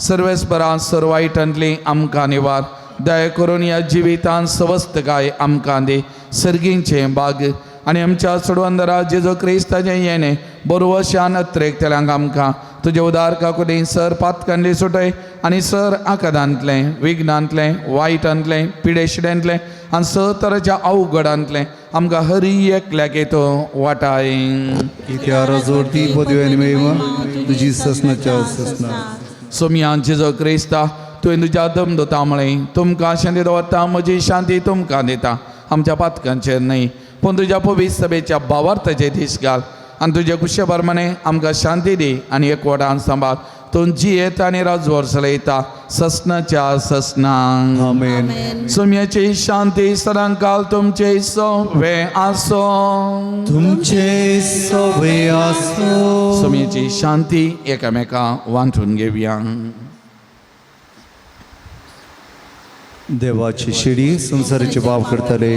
सर्वेस्परा सर्व वायटांतली आमकां निवार। दया करून ह्या जिवितांत सवस्तकाय आमकां दी, सर्गींचें भाग आनी आमच्या चडवंदरा जेजू क्रिस्ताचें येणें बरवशान अत्रेकतल्यांक आमकां तुजे उदार काकुली सर पातकांतली सुटय आनी सर आकादांतलें विघ्नांतलें वायटांतलें पिडेशिड्यांतलें आनी स तराच्या अवघडांतलें आमकां हरी एकल्याक येतो वाटाय। जोडती पदवी आनी महिमा तुजी ससनाच्या ससना। सोमया जेजू क्रिस्ता तुवें तुज्या दमदता म्हळें तुमकां शांती दवरता, म्हजी शांती तुमकां दिता, आमच्या पातकांचेर न्हय पूण तुज्या पवित्र सभेच्या भावार्थाचेर दीस घाल आनी तुज्या कुशे प्रमाणे आमकां शांती दी आनी एकवटान सांबाळ। तूं जियेता आनी राजवर चलयता ससनाच्या ससना। आमेन। सोम्याची शांती सदांकाल तुमचे सवे आसो, तुमचे सवे आसो। सोम्याची शांती एकामेका वांटून घेवया। देवाची शिडी संवसाराचे बाप करतले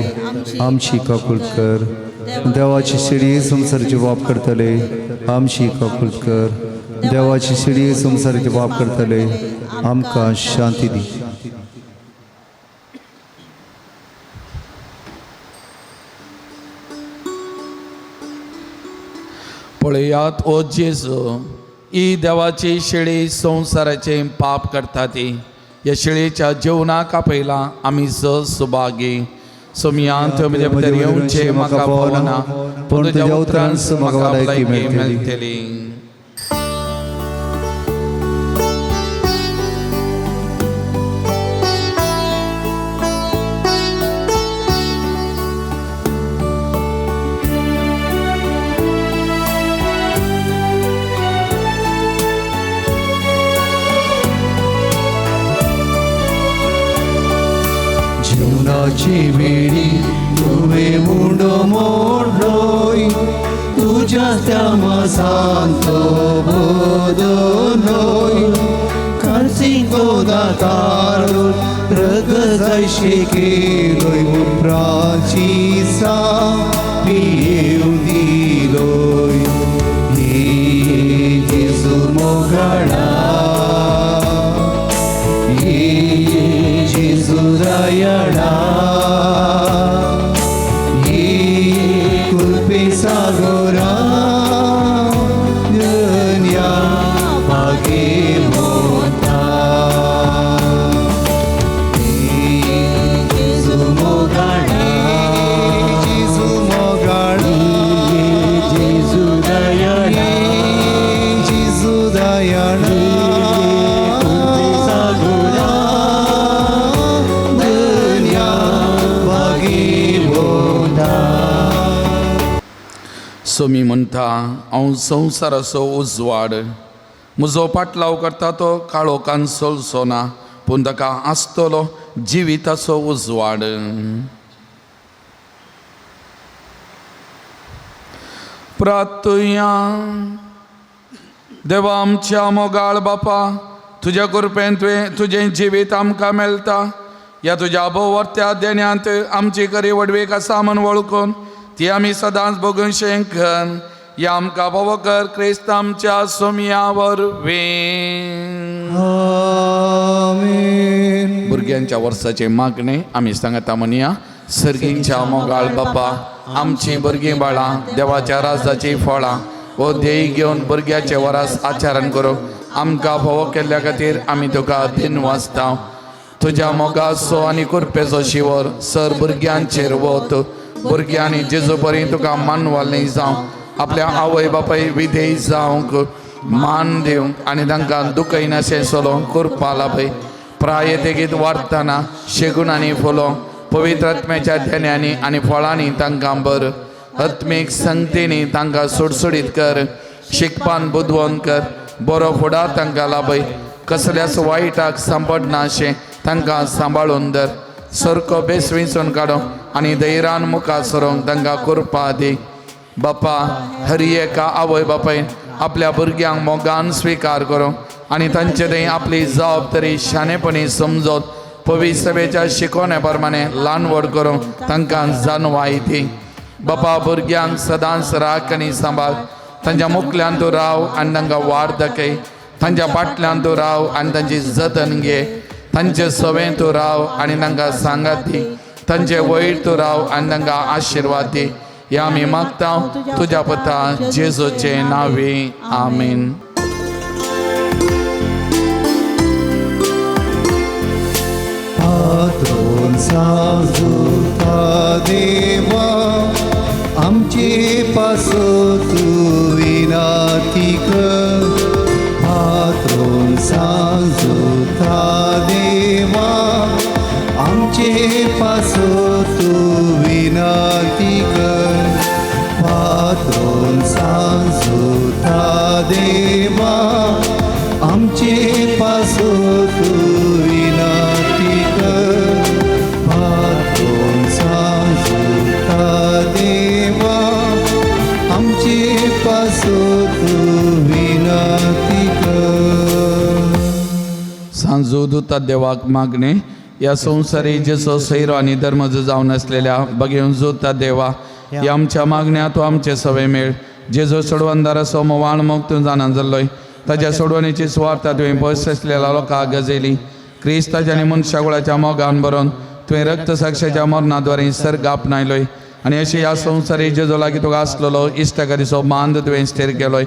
आमची काकुळट कर। देवाची शिडी संवसाराचे बाप करतले आमची काकुळट कर। देवाची शिडी संवसाराचे बाप करतले आमकां शांती दी। पळयात ओ जेजू, ही देवाची शिडी संवसाराचे पाप करता ती ह्या शिळेच्या जेवणाक आपयला आमी स सुभागी। सोमयांत म्हजे भितर येवचें म्हाका पावना, पूण तुज्या उतरान म्हाका भलायकी मेळटली। जीवनाची वेळी तुवें उंडो मोडलोय, तुज्या त्या मसांतो बदलोय, खर्चिको दातारो रगत जायशे केलोय, उप्राची सा पियेवन दिलोय। ये जेजू मोगाळा, ये जेजू दयाळा, ये कृपे सागरा दुनिया भाग्यवंता। ये जेजू मोगाळा, जेजू मोगाळा, जेजू दयाळा, जेजू दयाळा, सोमी म्हणटा हांव संवसाराचो उजवाड, म्हजो पाटलाव करता तो काळोखान चलचो ना, पूण ताका आसतलो जिविताचो उजवाड। प्रार्थुया। देवा आमच्या मोगाळ बापा, तुज्या कृपेन तुवें तुजें जिवीत आमकां मेळटा। ह्या तुज्या भोंवरत्या देण्यांत आमची खरी व्हडवीक आसा म्हूण वळखून ती आमी सदांच भोगून शेंकन ह्या आमकां फावो कर क्रिस्त आमच्या सोमया वरवीं। आमेन। भुरग्यांच्या वर्साचें मागणें आमी सांगता म्हणया। सर्गींच्या मोगाळ बापा, आमचीं भुरगीं बाळां देवाच्या राजाचीं फळां हो ध्येय घेवन भुरग्याचे वरास आचरण करूंक आमकां फावो केल्ल्या खातीर आमी तुका दिनवासता। तुज्या मोगाचो आनी कृपेचो शिवर सर भुरग्यांचेर वत, भुरग्यांनी जेजू परी तुका मानवालें जावं, आपल्या आवय बापाय विधेय जावंक मान दिवंक आनी तांकां दुखयनाशें चलोवंक कृपा लाभय। प्रायतेगीत वाडटना शेगूण आनी फुलों पवित्र आत्म्याच्या ध्यान्यांनी आनी फळांनी तांकां बर आत्मीक संगतींनी तांकां सुडसुडीत कर शिकपान बुदवंत कर बरो फुडार तांकां लाभय कसल्याच वायटाक सांपडना अशें तांकां सांबाळून धर सारको बेस विंचून काडूं आनी धैर्यान मुखार सरोंक तांकां कृपा दी. बापा हर एका आवय बापायन आपल्या भुरग्यांक मोगान स्विकार करूं आनी तांचे थंय आपली जबाबदारी शाणेपणी समजत पवित्र सभेच्या शिकवणे प्रमाणे ल्हान व्हड करूंक तांकां जाणवाय दी. बापा भुरग्यांक सदांच राख आनी सांबाळ तांच्या मुखल्यान तूं राव आनी तांकां वाड दाखय तांच्या फाटल्यान तूं राव आनी तांची जतन घे तांचे सवें तूं राव आनी तांकां सांगात दी तांचे वयर तूं राव आनी तांकां आशिर्वाद दी. ह्या आमी मागता तुज्या पुता जेजूचे नांवे आमेन. पात्रोन साजुता देवा आमचे पासत तूं विनाती कर. पात्रोन साजुता देवा आमचे पासत तूं विनाती कर. पात्रोन साजुता देवा आमचे पासत तूं विनाती कर. पात्रोन साजुता देवा आमचे पासत तूं विनाती कर. सांजू दुता देवाक मागणे ह्या संवसारी जेचो सैरो आनी धर्मज जावन आसलेल्या बगेवन जोता देवा ह्या आमच्या मागण्या तूं आमचे सवे मेळ. जेजो सोडवणदाराचो मोवाळ मोग तूं जाणा जाल्लोय ताज्या सोडवणीची सुवार्ता तुवें पयस आसलेल्या लोकांक गजयली. क्रिस्ताच्या आनी मनशाकुळाच्या मोगान बरोवन तुवें रक्तसाक्षाच्या मरणाद्वारे सर्ग आपणायलोय आनी अशें ह्या संवसारी जेजो लागीं तुका आसलेलो इश्टागरीचो बांद तुवें स्थिर केलोय.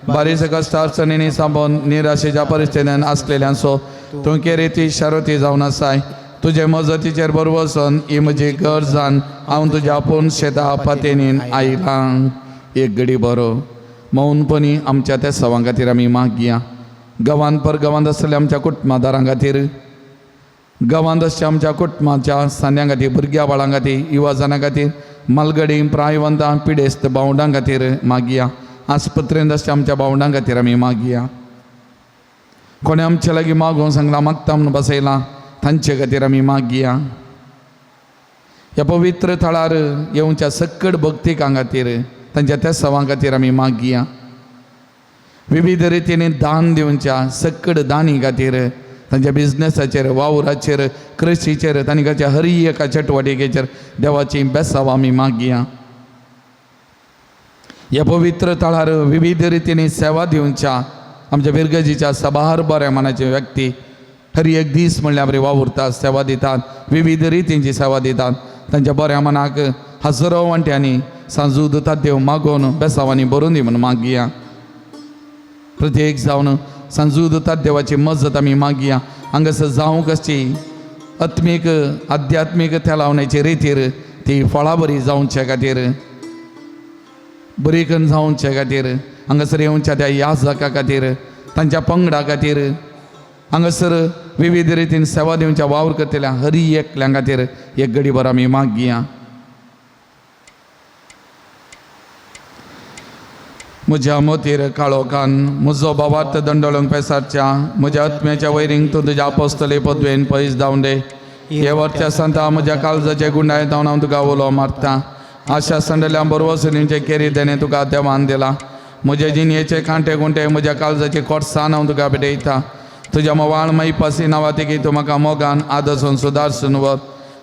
बारीस कश्ट अडचणींनी सांबोवन निराशेच्या परिस्थितीन आसलेल्यांचो तूं केरेती शारोती जावन आसाय. तुजे मजतीचेर बरवसून ही म्हजी गरजान हांव तुज्या आपूण शेता पातेनीन आयलां. एक घडी बरो मौनपणी आमच्या त्या सवां खातीर आमी मागया. गांवांत पर गांवांत आसलेल्या आमच्या कुटुंबादारां खातीर गांवांत आसच्या आमच्या कुटुंबाच्या सांद्यां खातीर भुरग्या बाळां खातीर युवाजनां खातीर मालगडी प्रायवंतां पिडेस्त भावंडां खातीर मागया. आस्पत्रेंत आसच्या आमच्या भावंडां खातीर आमी मागया. कोणें आमचे लागीं मागोवंक सांगलां मागता म्हणून बसयलां तांचे खातीर आमी मागया. ह्या पवित्र थळार येवच्या सक्कड भक्तिकां खातीर तांच्या त्या सवां खातीर आमी मागया. विविध रितीन दान दिवच्या सक्कड दानी खातीर तांच्या बिजनेसाचेर वावराचेर कृशीचेर तांणी घालच्या हर एका चटवटिकेचेर देवाची बेसांव आमी मागया. ह्या पवित्र थळार विविध रितीन सेवा दिवच्या आमच्या बिरगजीच्या सभार बऱ्या मनाचे व्यक्ती हर एक दीस म्हणल्यार बरी वावुरतात सेवा दितात विविध रितींची सेवा दितात. तांच्या बऱ्या मनाक हजरो वांट्यांनी सांजू दितात देव मागोवन बेसांवांनी भरून दी म्हणून मागया. प्रत्येक जावन सांजू दितात देवाची मजत आमी मागया. हांगासर जावंक आसची आत्मीक आध्यात्मीक तेलावण्याची रितीर ती फळां बरी जावचे खातीर बरी करून जावचे खातीर हांगासर येवच्या त्या याजका खातीर तांच्या पंगडा खातीर हांगासर विविध रितीन सेवा दिवच्या वावर करतल्या हर एकल्या खातीर एक घडीभर आमी मागया. म्हज्या मोतीर काळोखान म्हजो बाबार्थ दंडोळूंक पेसारच्या म्हज्या आत्म्याच्या वैरींक तूं तुज्या आपोस्तले पदवेन पयस धांवन दे. हे वरच्या सांता म्हज्या काळजाचे गुंडाय धांवन हांव तुका उलो मारता. आशा संडल्या बरवसलींचे केरी देणे तुका देवान दिला. म्हजे जिणयेचे कांटे गुंटे म्हज्या काळजाचे कोटसान हांव तुका भेटयता. तुज्या मोवाळ मैपासी नांवा तूं म्हाका मोगान आदसून सुदारसून व्हर.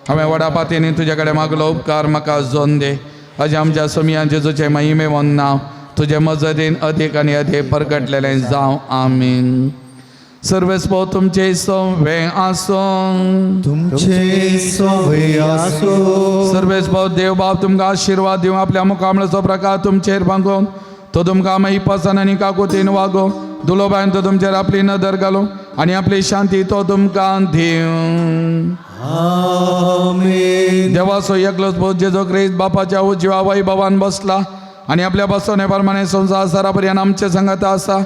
हांवें व्हडा पातींनी तुज्या कडेन मागलो उपकार म्हाका जोन दे. अशें आमच्या सोमयान जेजूचें महिमेवन नांव तुजे मजतीन अदीक आनी अदीक परगटलेलें जावं. आमीन. सर्वेस्पो तुमचे सोवे आसूं. तुमचे सोवे आसो. सर्वेस्पो देव बाप तुमकां आशिर्वाद दिवं आपल्या मुखामळाचो प्रकार तुमचेर बांगोवन तो तुमकां मैपासान आनी काकुतीन वागोवं. दुलोबायन तो तुमचेर आपली नदर घालूं आनी आपली शांती तो तुमकां दिवं. आमेन. देवाचो एकलोच पूत जेजू क्रिस्त बापाच्या उजव्या वैभवान बसला आनी आपल्या बसवणे प्रमाणे संवसार सरापर्यंत आमचे संगत आसा.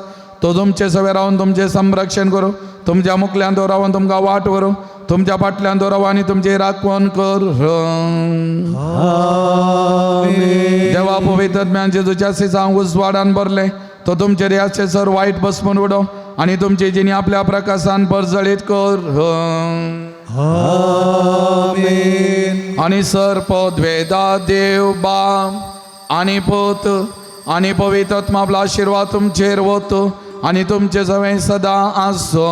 तो तुमचे सवे रावन तुमचें संरक्षण करूं, तुमच्या मुखल्यान तो रावन तुमकां वाट व्हरूं, तुमच्या फाटल्यान तो राव आनी तुमची राखवण कर. देवा पवित्र ज्ञान जेजूच्या सिजांक उजवाडान भरलें, तो तुमचे रियाचे सर वायट बसमून उडो आनी तुमची जिणी आपल्या प्रकाशान परजळीत कर. आनी सर पदवेदा देव बाप आनी पूत आनी पवित्र आत्मा आपलो आशिर्वाद तुमचेर वत आनी तुमचे सवें सदां आसूं.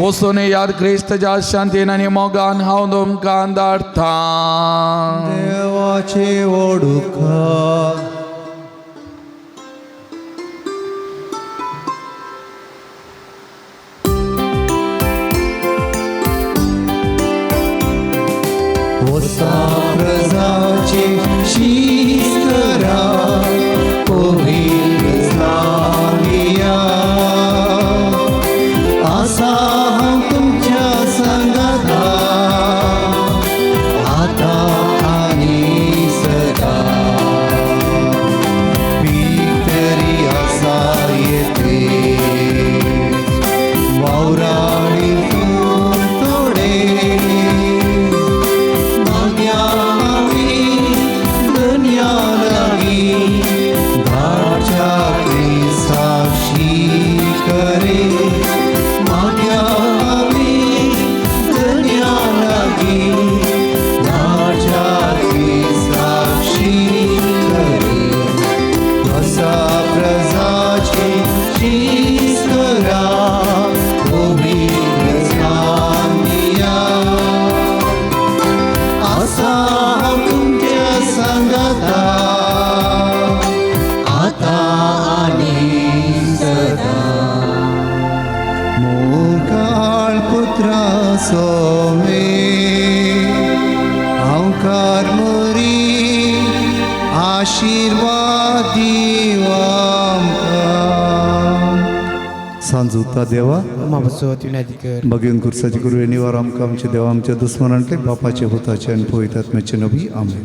वचून याद क्रिस्तच्या शांतीन आनी मोगान हांव तुमकां धाडटा. देवाचे ओडुका. वसा प्रजाचे शिस्तरा पवित्र स्लाविया, आसा हांव तुमच्या सांगाता आतां आनी सदा. पितरी आसा येते वावराडी तूं थोडे माग्या आमी दुनिया लागी धाडच्या क्रिस्ताशी करे. माग्या आमी दुनिया लागी धाडच्या क्रिस्ताशी करे. वसा प्रजाची शिस्तरा पवित्र स्नानिया, आसा हांव तुमच्या सांगाता आतां आनी सदां. मोगाळ पुत्रा सोमे हांवकार मोरी आशिर्वाद दीव आमकां. सांजुता देवा बगेन कुर्साची गुरु निवार आमकां आमच्या देवा आमच्या दुस्मनांतले बापाचे पुताचे आनी पवित्र आत्म्याचे नबी. आमेन.